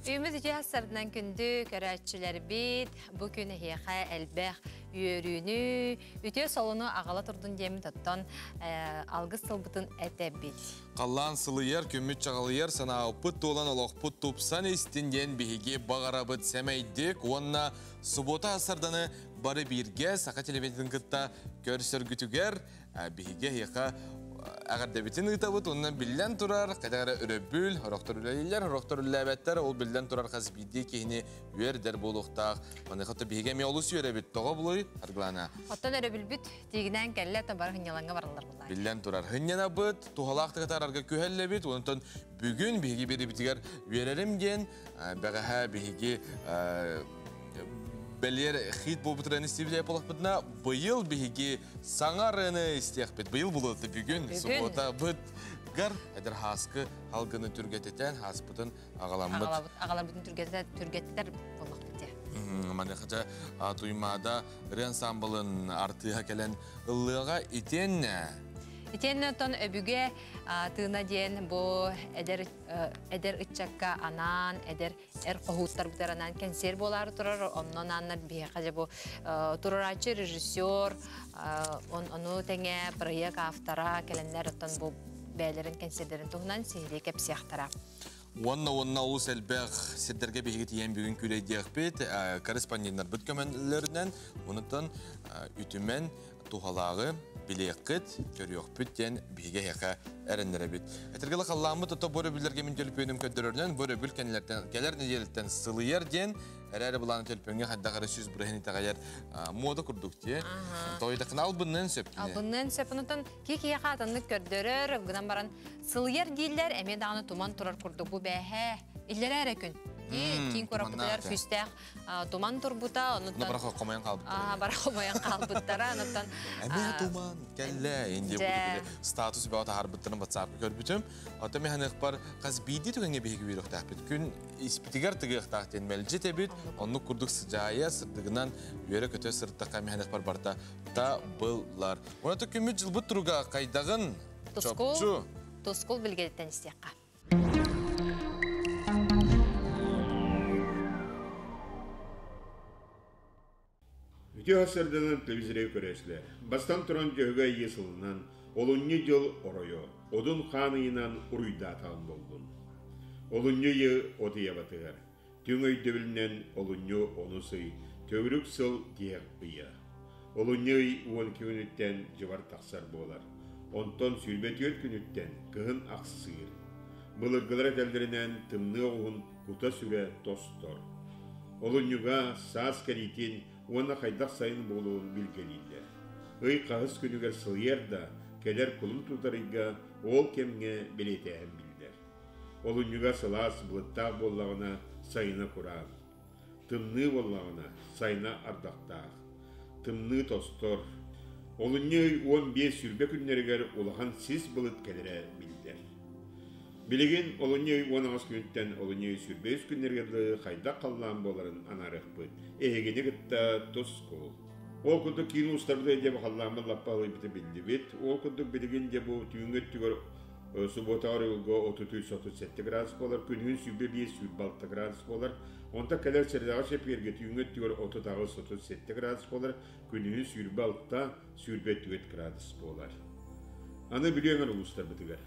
Үйүмүз үтүө сарынан күндү көрөөччүлэрбит, бу күн эһиэхэ элбэх үөрүүнү, үтүө солуну аҕала турдун диэммит оттон алгыс тылбытын этэбит. Халлаан сылыйар, күммүт чаҕылыйар, санаабыппыт туолан олохпут тупсан истин диэн биһиги баҕарабыт сэмэйдик уонна субуота сарданы бары бииргэ саха телевидениетын кытта көрсөргүтүгэр биһиги эһиэхэ эҕэрдэбитин ыытабыт уонна биллэн турар хайдах эрэ өрөбүл орохтор үлэлииллэр орохтор үлэлээбэттэр ол биллэн турар хас биирдии киһини үөрдэр буолуохтаах маныаха биһиги эмиэ олус үөрэбит тоҕо булуй Аргылана Оттон өрөбүлбүт тиигинээн кэллэ оттон бары хынньалаҥҥа бараллар буллаа биллэн турар хынньанабыт туһалаахтык атаарарга күһэллэбит онтон бүгүн биһиги биэрибитигэр үөрэрим диэн бэҕэһээ биһиги бэлиэр хит буолбутуран истибит буолахпытына быйыл биһиги саҥа ырыаны истиэхпит быйыл булуота бүгүн суббота быт гар эдэр хааскы халгыны түргэтитэн хааспытын аҕаламмыт аҕаларбытын түргэттэр буоллахпыт дии маныхата туймаада ырыа ансамблын артыыһа кэлэн ыллыаҕа итиэннэ Итиэннэ оттон өбүгэ тыына диэн бу эдэр эдэр ыччакка анаан, эдэр эр хоһууттарбытыгар анаан кэнсиэр буолаары турар. Онно анааннар биһиэхэ дьэ бу туруорааччы режиссер, ону тэҥэ проект автора кэлэннэр оттон бу бэйэлэрин кэнсиэрдэрин туһунан сиһилии кэпсиэхтэрэ. Уонна уонна олус элбэх сирдэргэ биһиги тиийэн бүгүн күүлэйдиэхпит. Корреспонденнарбыт көмөлөрүнэн, онутан үтүмэн туһалааҕы билиэххит, көрүөхпүт диэн биһиги эһиэхэ эрэннэрэбит. Этэргэл халлааммыт ото бу өрөбүллэргэ мин төлөпүөнүм көрдөрөрүнэн бу өрөбүл кэннилэртэн кэлэр нэдиэлэттэн сылыйар диэн эрээри былааны төлөпүөҥҥэ хайдах эрэ 100% итэҕэйэр муода курдук дии. Тоойдахына албынныан сөп. Албынныан сөп. Онтон ки киһиэхэ атыннык көрдөрөр, гынан баран сылыйар дииллэр, эмиэ даҕаны туман турар курдук бу бээһээ. Иллэрэ эрэ күн. Киин куораппытыгар күүстээх туман турбута, онуттан бара хомойон хаалбыттара. Бара хомойон хаалбыттара, онуттан Эмиэ туман кэллэ инде статус бөҕө таһаарбыттарын WhatsApp көрбүтүм. Оттон мен ханыахпар хас биирдии түгэҥҥэ биһиги үөрүөхтээхпит. Күн испитигэр тыгыахтаах диэн мэлдьи эбит. Оннук курдук сыдьаайа сырдыгынан үөрэ-көтө сырыттахха мен ханыахпар барта табыллар. Онон күммүт дьылбыт туруга хайдаҕын Тускул, тускул билгэтиттэн истиэххэ. Үтүө сарданан телевизоры көрөөчүлэр. Бастан туран Дьөһөгөй ийэ сылынан, олунньу дьыл оройо, Одун хаан ыйынан уруйдаатаҕын буоллун. Олунньу ыйы от ыйа батыһар. Түҥ өйдөбүлүнэн олунньу онус ый, төгүрүк сыл диэх ыйа. Олунньу ый 12 күнүттэн дьыбар тахсар буолар. Онтон 24 күнүттэн кыһын ахсыыр. Былыргылар этэллэринэн тымныы оҕуһун кута-сүрэ тостор. Олунньуга саас кэлиитин уонна хайдах сайын буолуон билгэлииллэр. Ый хаһыс күнүгэр сылыйар да, кэлэр кулун тутар ыйга ол кэмҥэ бэлиэтээһин биллэр. Олунньуга сылаас былыттаах буоллаҕына сайына кураан. Тымныы буоллаҕына сайына ардахтаах. Тымныы тостор. Олунньу ый 15-сүүрбэ күннэригэр улахан сис былыт кэлэрэ биллэр. Билигин олунньу ый 18 күнүттэн олунньу ый 23 күннэригэр дылы хайдах халлаан буоларын анаарыахпыт. Эһигини кытта тускул. Ол курдук киин уустарбыт дьэ халлааммыт лаппа ылыйбыта биллибит. Ол курдук билигин дьэ бу түүҥҥү өттүгэр субуотаҕар уйулга 33-37 градус буолар, күнүһүн 25-26 градус буолар. Онтон кэлэр сэрэдэҕэ чэппиэргэ түүҥҥү өттүгэр 38-37 градус буолар, күнүһүн 26-24 градус буолар. Аны Бүлүү эҥэр улуустарбытыгар.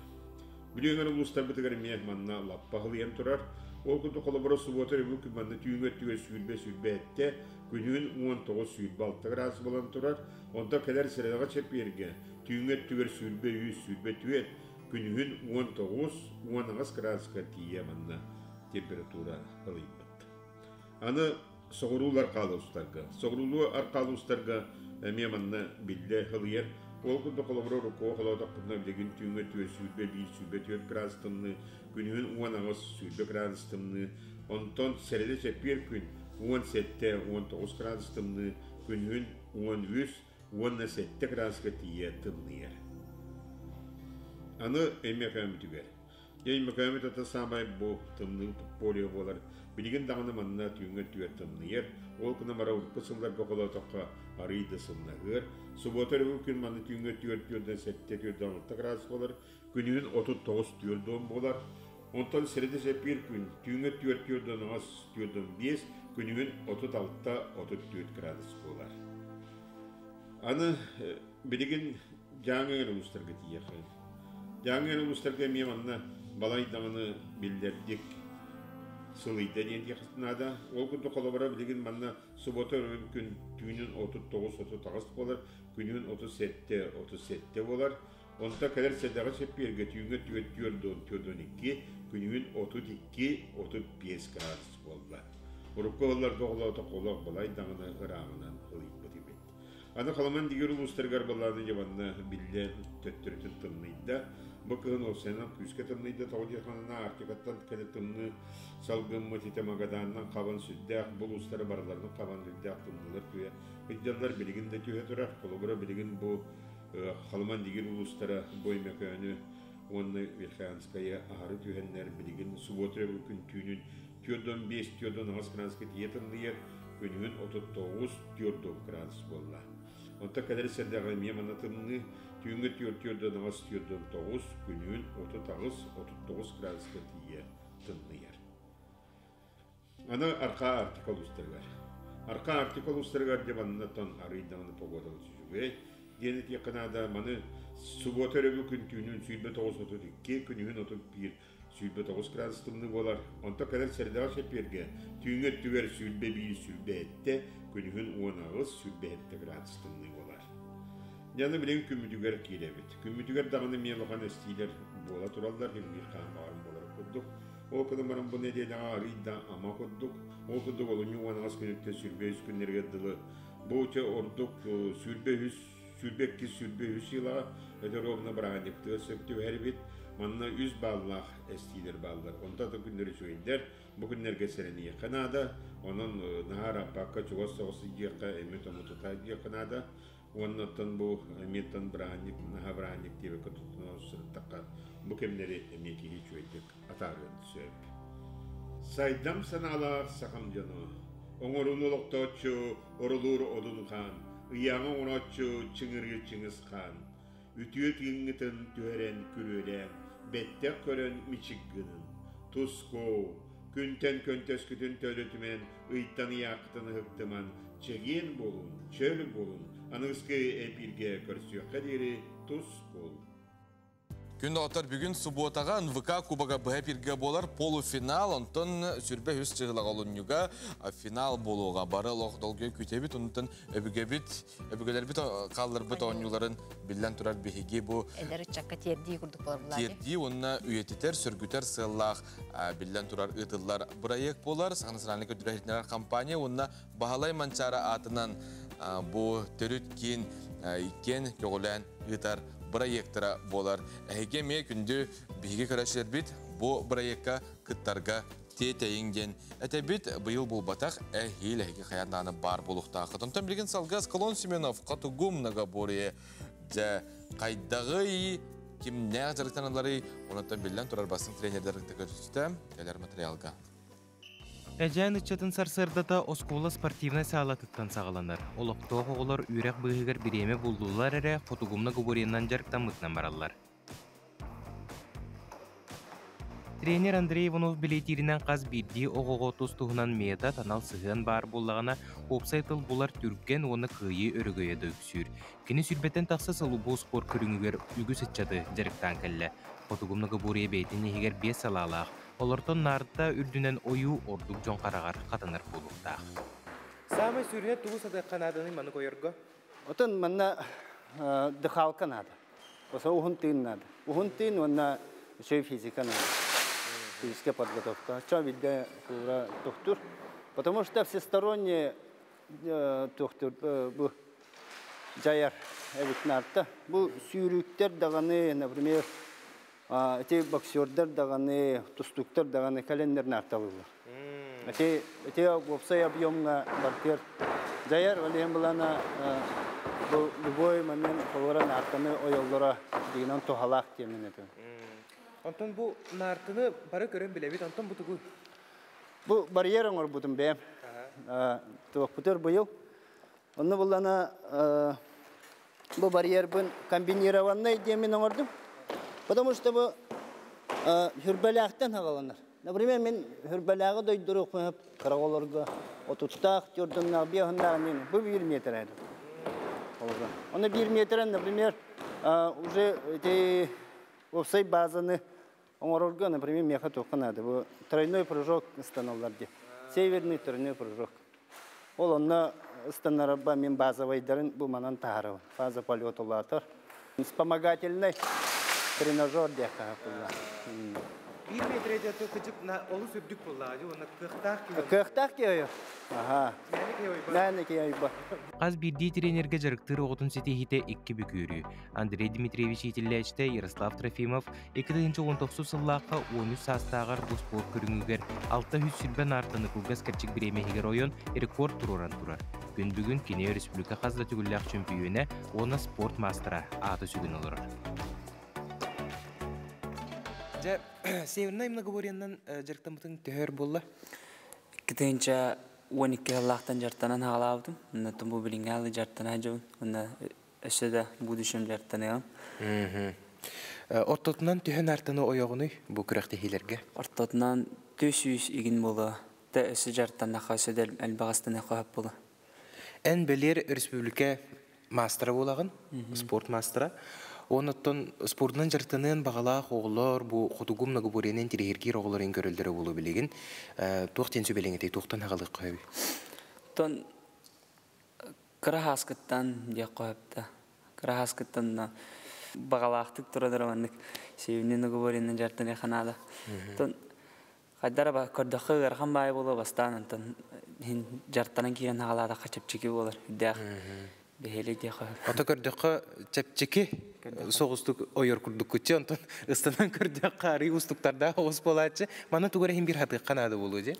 Бүлүү эҥэр улуустарбытыгар эмиэ манна лаппа аһылыйан турар. Ол курдук холобура субуота өрөбүл күн манна түүҥҥү өттүгэр 20-27, күнүһүн 19-26 градус буолан турар. Онтон кэлэр сэрэдэҕэ чэппиэргэ түүҥҥү өттүгэр 23-24, күнүһүн 19-18 градуска тиийэ манна температура ылыйбыт. Аны соҕуруулар аркаалы устарга. Соҕуруулуу аркаалы устарга эмиэ манна биллэ ылыйар. Ол курдук холобура урукку холоотохпутуна билигин түүҥҥү өттүгэр 21-24 градус тымныы, күнүһүн 18-20 градус тымныы, онтон сэрэдэ чэппиэр күн 17-19 градус тымныы, күнүһүн 13 уонна 7 градуска тиийэ тымныйар. Аны Өймөкөөмүтүгэр. Өймөкөөмүт ата саамай бу тымныы поле буолар. Билигин даҕаны манна түүҥҥү өттүгэр тымныйар. Ол гынан баран урукку сылларга холоотоххо арыый да сымнаһыар. Субуота өрөбүл күн манна түүҥҥү өттүгэр 4 7 4 6 градус буолар. Күнүһүн 39 4 буолар. Онтон сэрэдэ-сэппиир күн түүҥҥэ 4 түөрт 45, күнүһүн 36-34 градус буолар. Аны билигин Дьааҥы улуустарга тиийиэххэ. Дьааҥы улуустарга эмиэ манна балай даҕаны биллэрдик сылыйда диэн диэххэ наада. Ол курдук холобура билигин манна суббота күн түүнүн 39-38 буолар, күнүһүн 37-37 буолар. Онто кэлэр сэдэҕи сэппиэргэ түүҥҥэ 4 4 4 2, күнүһүн 32-35 градус буолла. Урукку ылларга олоото холох балай даҕаны ырааҕынан ылыйбыт эбит. Аны Халыма-Индигиир улуустарыгар балааны дьабанна биллэ төттөрүтүн тымныйда. Бу кыһын уопсайынан күүскэ тымныйда, тоҕо диэххэ Арктикаттан кэлэ тымныы салгыммыт ити Магаданынан хабан сүрдээх, бу улуустары барыларын хабан сүрдээх тымныылар түһэ сылдьаллар, билигин да түһэ турар. Холобура билигин бу Халыма-Индигиир улуустара бу Өймөкөөнү уонна Верхоянскайы аһары түһэннэр билигин суббота күн түүнүн 4,5-4,8 градуска тиийэ тымныйар, күнүһүн 39-4 градус буолла. Онтон кэлэр сэрдэҕэ эмиэ манна тымныы, түүҥҥү 4 4,8-4,9, күнүһүн 38-39 градуска тиийэ тымныйар. Аны Арҕаа Арктика улуустарыгар. Арҕаа Арктика улуустарыгар дьэ маннаттан арыый даҕаны погода үчүгэй диэн этиэххэ наада. Маны суббота өрөбүл күн түүнүн 29-32, күнүһүн 31 29 градус тымныы буолар. Онтон кэлэр сэрдэҕэ сэппиэргэ түүҥҥү өттүгэр 21-27, күнүһүн 18-27 градус тымныы буолар. Дьаны билигин күммүтүгэр киирэбит. Күммүтүгэр даҕаны эмиэ улахан эстиилэр буола тураллар, биир хаан баҕарым буолар курдук. Ол гынан баран бу нэдиэлэҕэ арыый да ама курдук. Ол курдук олунньу 18 күнүттэн 23 күннэригэр дылы бу ордук 23 22 23 сыылаҕа это ровно бырааһынньыктыгар сөп түбэһэрбит. Манна үс бааллаах эстиилэр бааллар. Онто да күннэр үчүгэйдэр. Бу күннэргэ сэрэниэххэ наада. Онон наһаа раппакка чугас соҕус диэххэ, эми томутута диэххэ наада. Уоннаттан бу эмиэттэн бырааһынньык, наһаа бырааһынньык диэбэккэ туттунан сырыттахха, бу кэмнэри эмиэ киһи үчүгэйдик атаарыан сөп. Сайдам санаалаах сахам дьоно, оҥорууну олохтооччу Орулуур Одун хаан, ыйааҕы оҥорооччу Чыҥырыы Чыҥыс хаан, үтүө тыыҥҥытын түһэрэн күрүөлээн, бэттэх көрөн мичик гынын, тускуу, күнтэн көнтөскүтүн төлүтүмэн, ыйтан ыйааххытын ыһыктыман, чэгиэн буолун, чөл буолун, аныгыскы эпииргэ көрсүөххэ диэри тус буол. Күн доҕоттор, бүгүн субботаҕа НВК Кубога быһа эфиргэ буолар полуфинал, онтон 23 чыһылаҕа олунньуга финал буолуоҕа. Бары олох долгуйа күтэбит, онтон өбүгэбит, өбүгэлэрбит хаалларбыт оонньууларын биллэн турар биһиги бу Эдэр ыччакка тиэрдии курдук болар булаады. Тиэрдии уонна үйэтитэр, сөргүтэр сыаллаах биллэн турар ыытыллар бырайыак буолар. Саха национальнай көрдөрөр компания уонна Баһылай Манчаары аатынан бу төрүт киин иккиэн көҕүлээн ыытар бырайыактара буолар. Эһиги эмиэ күндү биһиги көрөөччүлэрбит бу бырайыакка кыттарга тиэтэйиҥ диэн этэбит, быйыл булбатах эһиил эһиги хайаан баар буолуохтааххыт. Онтон билигин салгыы Аскалон Семенов хотугу многоборье дьэ хайдаҕый, кимнээх дьарыктаналларый, онтон биллэн турар бастыҥ тренердэр көрүстэ кэлэр материалга. Эдьээн ыччатын сарсыардата оскуола спортивнай саалатыттан саҕаланар. Олохтоох оҕолор үөрэх быыһыгар бириэмэ буллулар эрэ хотугу многоборьенан дьарыктаммытынан бараллар. Тренер Андрей Иванов бэлиэтииринэн хас биирдии оҕоҕо тус туһунан метод анал сыһыан баар буоллаҕына, уопсай тыл булар түргэн уонна кыайыы өрөгөйө да үксүүр. Кини 20-тэн тахса сыл бу спорт көрүҥүгэр үгүс ыччаты дьарыктаан кэллэ. Хотугу многоборье бэйэтин иһигэр биэс салаалаах, олортон наарта үрдүнэн ойуу ордук дьон хараҕар хатанар буолуохтаах. Саамай сүрүнэ тугу сатыахха нааданы маны койорго? Отон манна дыхалка надо. Оса уһун тыын надо. Уһун тыын уонна еще физика надо. Физическая подготовка. Ча виде кура тохтур. Потому что всесторонне тохтур бу жаяр эбит нарта. Бу сүүрүүктэр даҕаны, например, эти боксердар даҕаны, тустууктар даҕаны кэлэннэр нарталылар. Эти уопсай объемга бартер жаяр, ол булана бу любой момент холора нартаны ойоллора дигинен тухалаах диэмин этим. Онтон бу наартыны бары көрөн билэбит, онтон бу тугу? Бу барьер оҥорбутум бэйэм. Туохпутур быйыл. Онно булана бу барьербын комбинированный диэмин оҥордум. Потому что бу Хүрбэлээхтэн хагаланар. Например, мен хүрбэлээҕи дойдуру кыра оҕолорго отуттаах, төрдүннээх, биэһиннээх нин бу 1 метр эди. Оны 1 метр, например, уже эти уопсай базаны оҥорорго, например, меха туохха надо. Бу тройной прыжок ыстаналлар ди. Северный тройной прыжок. Ол онно ыстанарба мен базовайдарын бу манан таһарабын. Фаза полета улаатар. Вспомогательный тренажер диэххэ булла. 1 метр кыжык на олус үрдүк булла, онна кыахтаах киһи. Кыахтаах киһи. Аха. Мээнэ киһи Хас биирдии тренергэ дьарыктыыр оҕотун ситиһиитэ икки бүк үөрүү. Андрей Дмитриевич иитиллээччитэ Ярослав Трофимов 2019 сыллаахха 13 саастааҕар бу спорт көрүҥүгэр 620 наартаны кылгас кэрчик бириэмэ иһигэр ойон рекорд туруоран турар. Күн бүгүн кини республика хас да төгүллээх чөмпүйүөнэ уонна спорт маастара ааты сүгүн олорор. Дьэ, севернай многоборьенан дьарыктаммытыҥ төһө өр буолла? 2012 сыллаахтан дьарыктанан хаалаабытым. Онно бу билиҥҥэ дьарыктана дьон. Онно өссө да будущем дьарыктаныам. Ортотунан төһө наартаны ойоҕунуй бу күрэхтэһиилэргэ? Ортотунан 400 игин буолуо. Та өссө дьарыктаннахха өссө да элбэх ыстаныахха сөп буолуо. Эн бэлиэр республика маастара буолаҕын, спорт маастара. Оннуттан спортунан дьарыктаныан баҕалаах оҕолор бу хотугу многоборьенан интэриэһиргиир оҕолорун көрөллөрө буолуо билигин. Туох диэн сүбэлиэҥ этэй, туохтан хагалыахха сөбүй? Тон кыра сааскыттан диэххэ сөп да. Кыра сааскыттан баҕалаахтык турар маннык северный многоборьенан дьарыктаныахха наада. Тон хайдара ба көрдөххө ыарахан баай буолуо бастаан онтон иһин дьарыктанан киирэн хаалаатахха чэпчэки буолар. Үрдээх бэһиэлэй диэххэ сөп. Ото көрдөххө чэпчэки соҕустук ойор курдуккуччу, онтон ыстанан көрдөххө арыы уустуктардаах оҕус буолааччы. Маны тугу эрэ иһин биир хатыахха наада буолуо дии.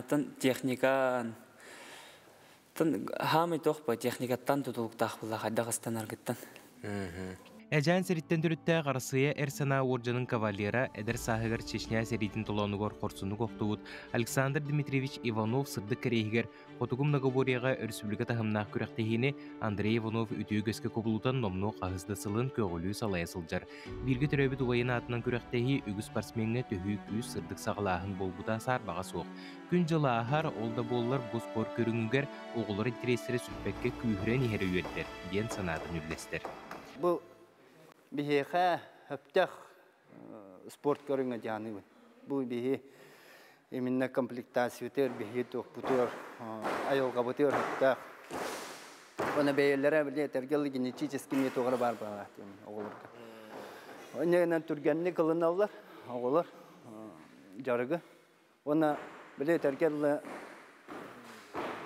Тон техника тон хаамай туох ба техникаттан тутулуктаах буолла хайдах ыстанаргыттан. Эдьээн сириттэн төрүттээх Арассыыйа Эр санаа уордьанын кавалера, эдэр сааһыгар Чечня сэриитин толоонугар хорсуннук охтубут Александр Дмитриевич Иванов сырдык кэриэһигэр Хотугу многоборьеҕа өрөспүүбүлүкэ таһымнаах күрэхтэһиини Андрей Иванов үтүө үгэскэ кубулутан номнуо хаһыс да сылын көҕүлүү салайа сылдьар. Бииргэ төрөөбүт убайын аатынан күрэхтэһии үгүс спортсмеҥҥа төһүү күүс, сырдык саҕалааһын буолбута саарбаҕа суох. Күн-дьыл ааһар, ол да буоллар бу спорт көрүҥүгэр оҕолор интэриэстэрэ сүппэккэ күүһүрэн иһэрэ үөрдэр, диэн санаатын үллэстэр. Бу биһиэхэ сөптөөх спорт көрүҥэ дьааныбын. Бу биһи именно комплектациятыгар биһи туохпутугар айылҕабытыгар сөптөөх. Оны бэйэлэрэ били этэргэ генетический методара бар баҕа оҕолорго. Онньагынан түргэнник ылыналлар оҕолор дьарыгы. Уонна били этэргэ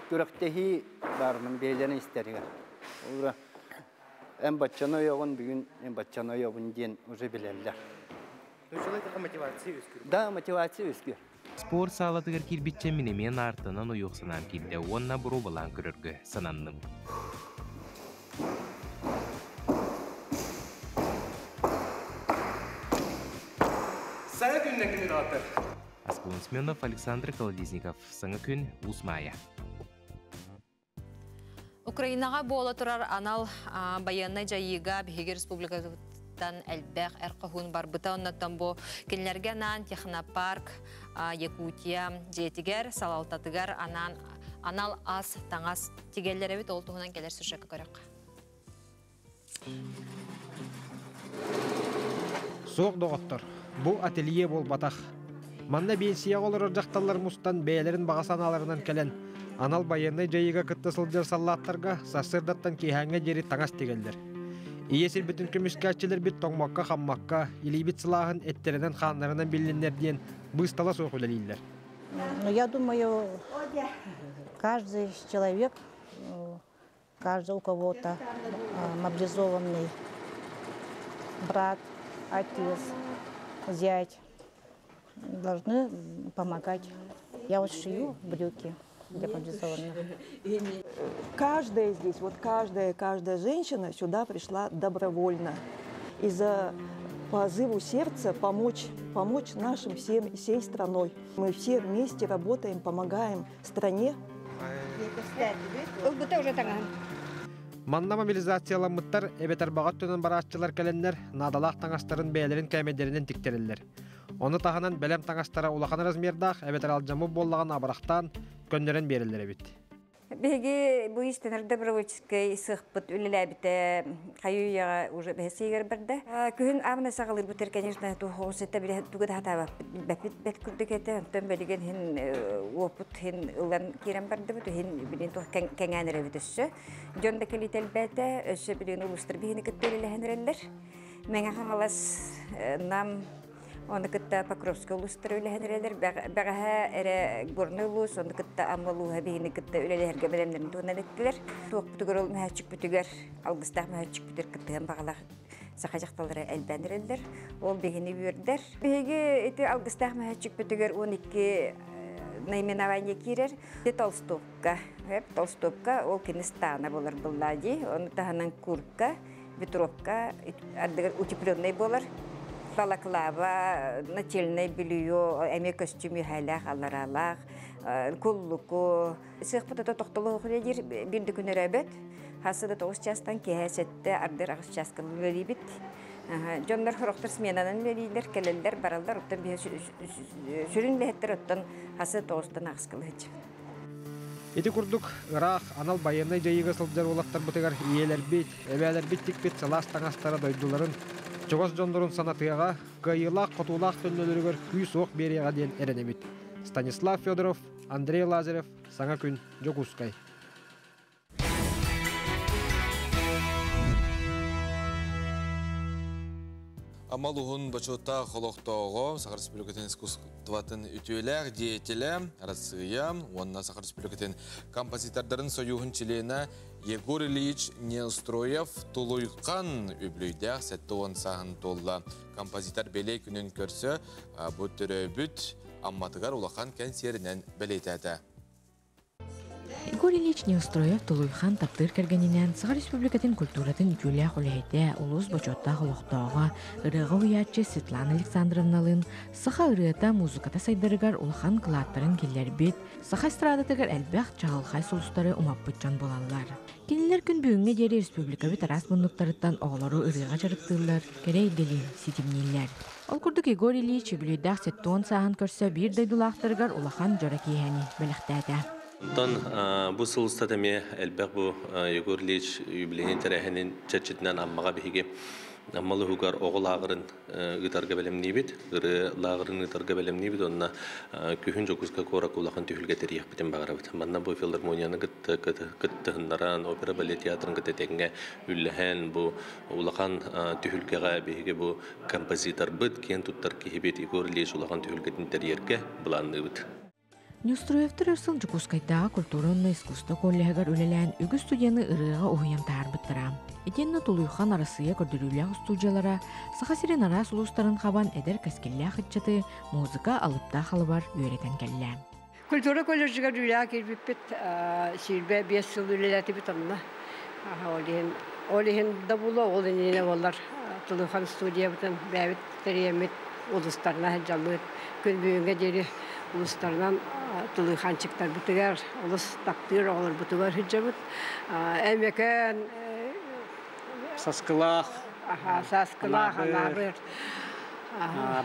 күрэхтэһии баармын бэйэлэрин истэригэр. Олора эн баччаны ойоҕун бүгүн эн баччаны ойобун диэн уже билэллэр. Мотивация үөскүүр. Да, мотивация үөскүүр. Спорт саалатыгар киирбиччэ мин эмиэ наартанан ойуох санаам киирдэ уонна боруобалаан көрөргө сананным. Саҥа күннэн күнү даҕаттар. Аскалон Семенов, Александр Колодезников. Саҥа күн, Уус Маайа. Украинаҕа буола турар анал байыаннай дьайыыга биһиги республикаттан элбэх эр хоһуун барбыта. Оннуттан бу кинилэргэ анаан технопарк Якутия дьиэтигэр, салалтатыгар анаан анал ас, таҥас тигэллэр эбит. Ол туһунан кэлэр сюжекка көрөххө. Суох, доҕоттор, бу ателье буолбатах. Манна биэнсийэҕэ олорор дьахталлар мустан бэйэлэрин баҕа санааларынан кэлэн, анал байыаннай дьайыыга кытта сылдьар саллааттарга сарсыардаттан киэһээҥҥэ диэри таҥас тигэллэр. Ийэ сирбитин көмүскээччилэрбит тоҥмокко-хаммакка, илиибит сылааһын эттэринэн-хааннарынан биллиннэр диэн быыстала суох үлэлииллэр. Ну, я думаю, каждый человек, каждый у кого-то мобилизованный брат, отец, зять должны помогать. Я вот шью брюки для мобилизованных. Каждая здесь, вот каждая, каждая женщина сюда пришла добровольно. Из-за позыву сердца помочь, помочь нашим всем, всей страной. Мы все вместе работаем, помогаем стране. Манна мобилизацияламмыттар эбэтэр баҕа өттүнэн барааччылар кэлэннэр наадалаах таҥастарын бэйэлэрин кээмэйдэринэн тиктэрэллэр. Ону таһынан бэлэм таҥастара улахан размердаах эбэтэр алдьаммыт буоллаҕына абырахтаан, көннөрөн биэрэллэр эбит. Биһиги бу иистэнэр добровольческай сыахпыт үлэлээбитэ хайыы-үйэҕэ уже бэһис ыйыгар барда. Күһүн аамына саҕалыырбытыгар, конечно, туох сэтэ билэ тугу да сатаабаппыт, билбэппит бэрт курдук этэ. Онтон билигин иһин уопут иһин ылан киирэн бардыбыт, иһин билигин туох кэҥээн эрэбит өссө. Дьон да кэлиитэ элбээтэ, өссө билигин улуустар биһини кытта үлэлэһэн эрэллэр. Мэҥэ Хаҥалас, Нам, Ону кытта Покровскай улуустара үлэһэн эрэлэр. Бэҕэһээ эрэ Горнай улуус, ону кытта Амма улууһа биһини кытта үлэлэһэргэ бэлэмнэрин туһунан эттилэр. Туохпутугар ол мөһөөччүкпүтүгэр, алгыстаах мөһөөччүкпүтүгэр кыттыһан баҕалаах саха дьахталлара элбээн эрэллэр. Ол биһини үөрдэр. Биһиги ити алгыстаах мөһөөччүкпүтүгэр 12 наименование киирэр. Толстовка, толстовка ол кини стана болар булла дии. Ону таһынан куртка, ветровка ардыгар утепленный буолар. Балаклава, нательное белье, эмиэ көстүүм үһэлээх, аллараалаах, куллуку. Сыахпыт ото тохтолоох диир биир да күн өрөөбөт. Хасса да 9 чаастан киэһэ 7 ардыр 8 чааска үлэлиибит. Дьоннор хорохтор сменанан үлэлииллэр, кэлэллэр, бараллар. Оттон биһи сүрүн үлэһиттэр оттон хасса 9-тан 8 кылыһыччыбыт. Ити курдук, ыраах анал байыаннай дьайыыга сылдьар уолаттарбытыгар ийэлэрбит, эбээлэрбит тикпит сылаас таҥастара дойдуларын, чугас дьоннорун санатыаҕа, кыайыылаах-хотуулаах төннөлөрүгэр күүс-уох биэриэҕэ диэн эрэнэбит. Станислав Федоров, Андрей Лазарев, Саҥа күн, Дьокуускай. Амал уһун бочуоттаах олохтооҕо Саха Республикатын искусствотын үтүөлээх деятелэ, Арассыыйа уонна Саха Республикатын композитордарын союһун чилиэнэ Егор Ильич Неустроев Тулуйхан үбүлүйдээх 70 сааһын туолла. Композитор бэлиэ күнүн көрсө бу төрөөбүт Амматыгар улахан кэнсиэринэн бэлиэтээтэ. Егор Ильич Неустроев Тулуйхан таптыыр кэргэнинээн Саха Республикатын культуратын үтүөлээх үлэһитэ, улуус бочуоттаах олохтооҕо, ырыаҕа уһуйааччы Светлана Александровналыын саха ырыата, музыката сайдарыгар улахан кылааттарын киллэрбит, саха эстрадатыгар элбэх чаҕылхай сулустары умаппыт дьон буолаллар. Кинилэр күн бүгүҥҥэ диэри республикабыт араас муннуктарыттан оҕолору ырыаҕа дьарыктыыллар, кэрэ эйгэлиин ситимнииллэр. Ол курдук Егор Ильич үбүлүөйдээх 70 сааһын көрсө биир дойдулаахтарыгар улахан дьоро киэһэни бэлэхтээтэ. Онтон бу сыл устата эмиэ элбэх бу Егор Ильич юбилейын тэрээһинин чэрчитинэн Аммаҕа биһиги Амма улууһугар оҕо лааҕырын ыытарга бэлэмниибит, ырыа лааҕырын ыытарга бэлэмниибит уонна күһүн Дьокуускай куоракка улахан түһүлгэ тэрийиэхпитин баҕарабыт. Манна бу филармонияны кытта кыттыһыннаран, опера балет театрын кытта тэҥҥэ үллэһэн бу улахан түһүлгэҕэ биһиги бу композиторбыт, киэн туттар киһибит Егор Ильич улахан түһүлгэтин тэрийэргэ былаанныыбыт. Неустроевтар өр сыл Дьокуускайдааҕы культура уонна искусство коллеһыгар үлэлээн үгүс студияны ырыаҕа уһуйан таһаарбыттара. Итиэннэ Тулуйхан Арассыыйа көрдөрүүлээх устуудьуйалара Саха сирин араас улуустарын хабан эдэр кэскиллээх ыччаты музыка алыптаах алыбар үөрэтэн кэллэ. Культура колледжыгар үлэҕэ киирбиппит 25 сыл үлэлээтибит онно. Ол иһин ол иһин да буолуо, ол иннинэ буоллар Тулуйхан студиябытын бэйэбит тэрийэммит улуустарынан сылдьаммыт күн бүгүҥҥэ диэри улуустарынан тулуйханчыктарбытыгар олус таптыыр оҕолорбутугар сылдьабыт. Өймөкөөн Саскылаах, Саскылаах, Анаабыр,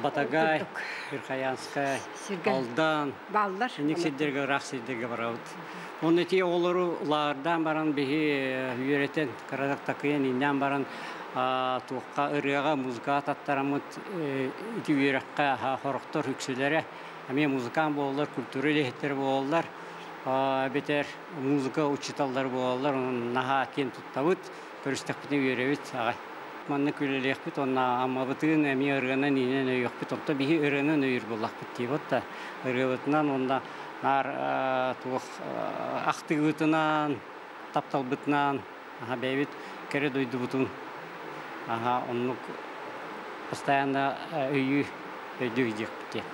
Батагай, Верхоянскай, Алдан, Баллар. Инник сирдэргэ ыраах сирдэргэ барабыт. Онно ити оҕолору лаардаан баран биһи үөрэтэн, кыратык такыйан, иннээн баран туохха ырыаҕа, музыкаҕа таттараммыт ити үөрэххэ хорохтор үксүлэрэ эмиэ музыкант буолаллар, культура үлэһиттэрэ буолаллар, эбэтэр музыка учууталлара буолаллар, онон наһаа киэн туттабыт, көрүстэхпитинэ үөрэбит аҕай. Маннык үлэлиэхпит уонна Аммабытын эмиэ ырыанан иинэн өйүөхпүт. Онто биһи ырыанан өйүүр буоллахпыт диибит да. Ырыабытынан уонна наар туох ахтыыбытынан, тапталбытынан аха бэйэбит кэрэ дойдубутун аха оннук постоянно өйүү өйдүү диэхпит диэн.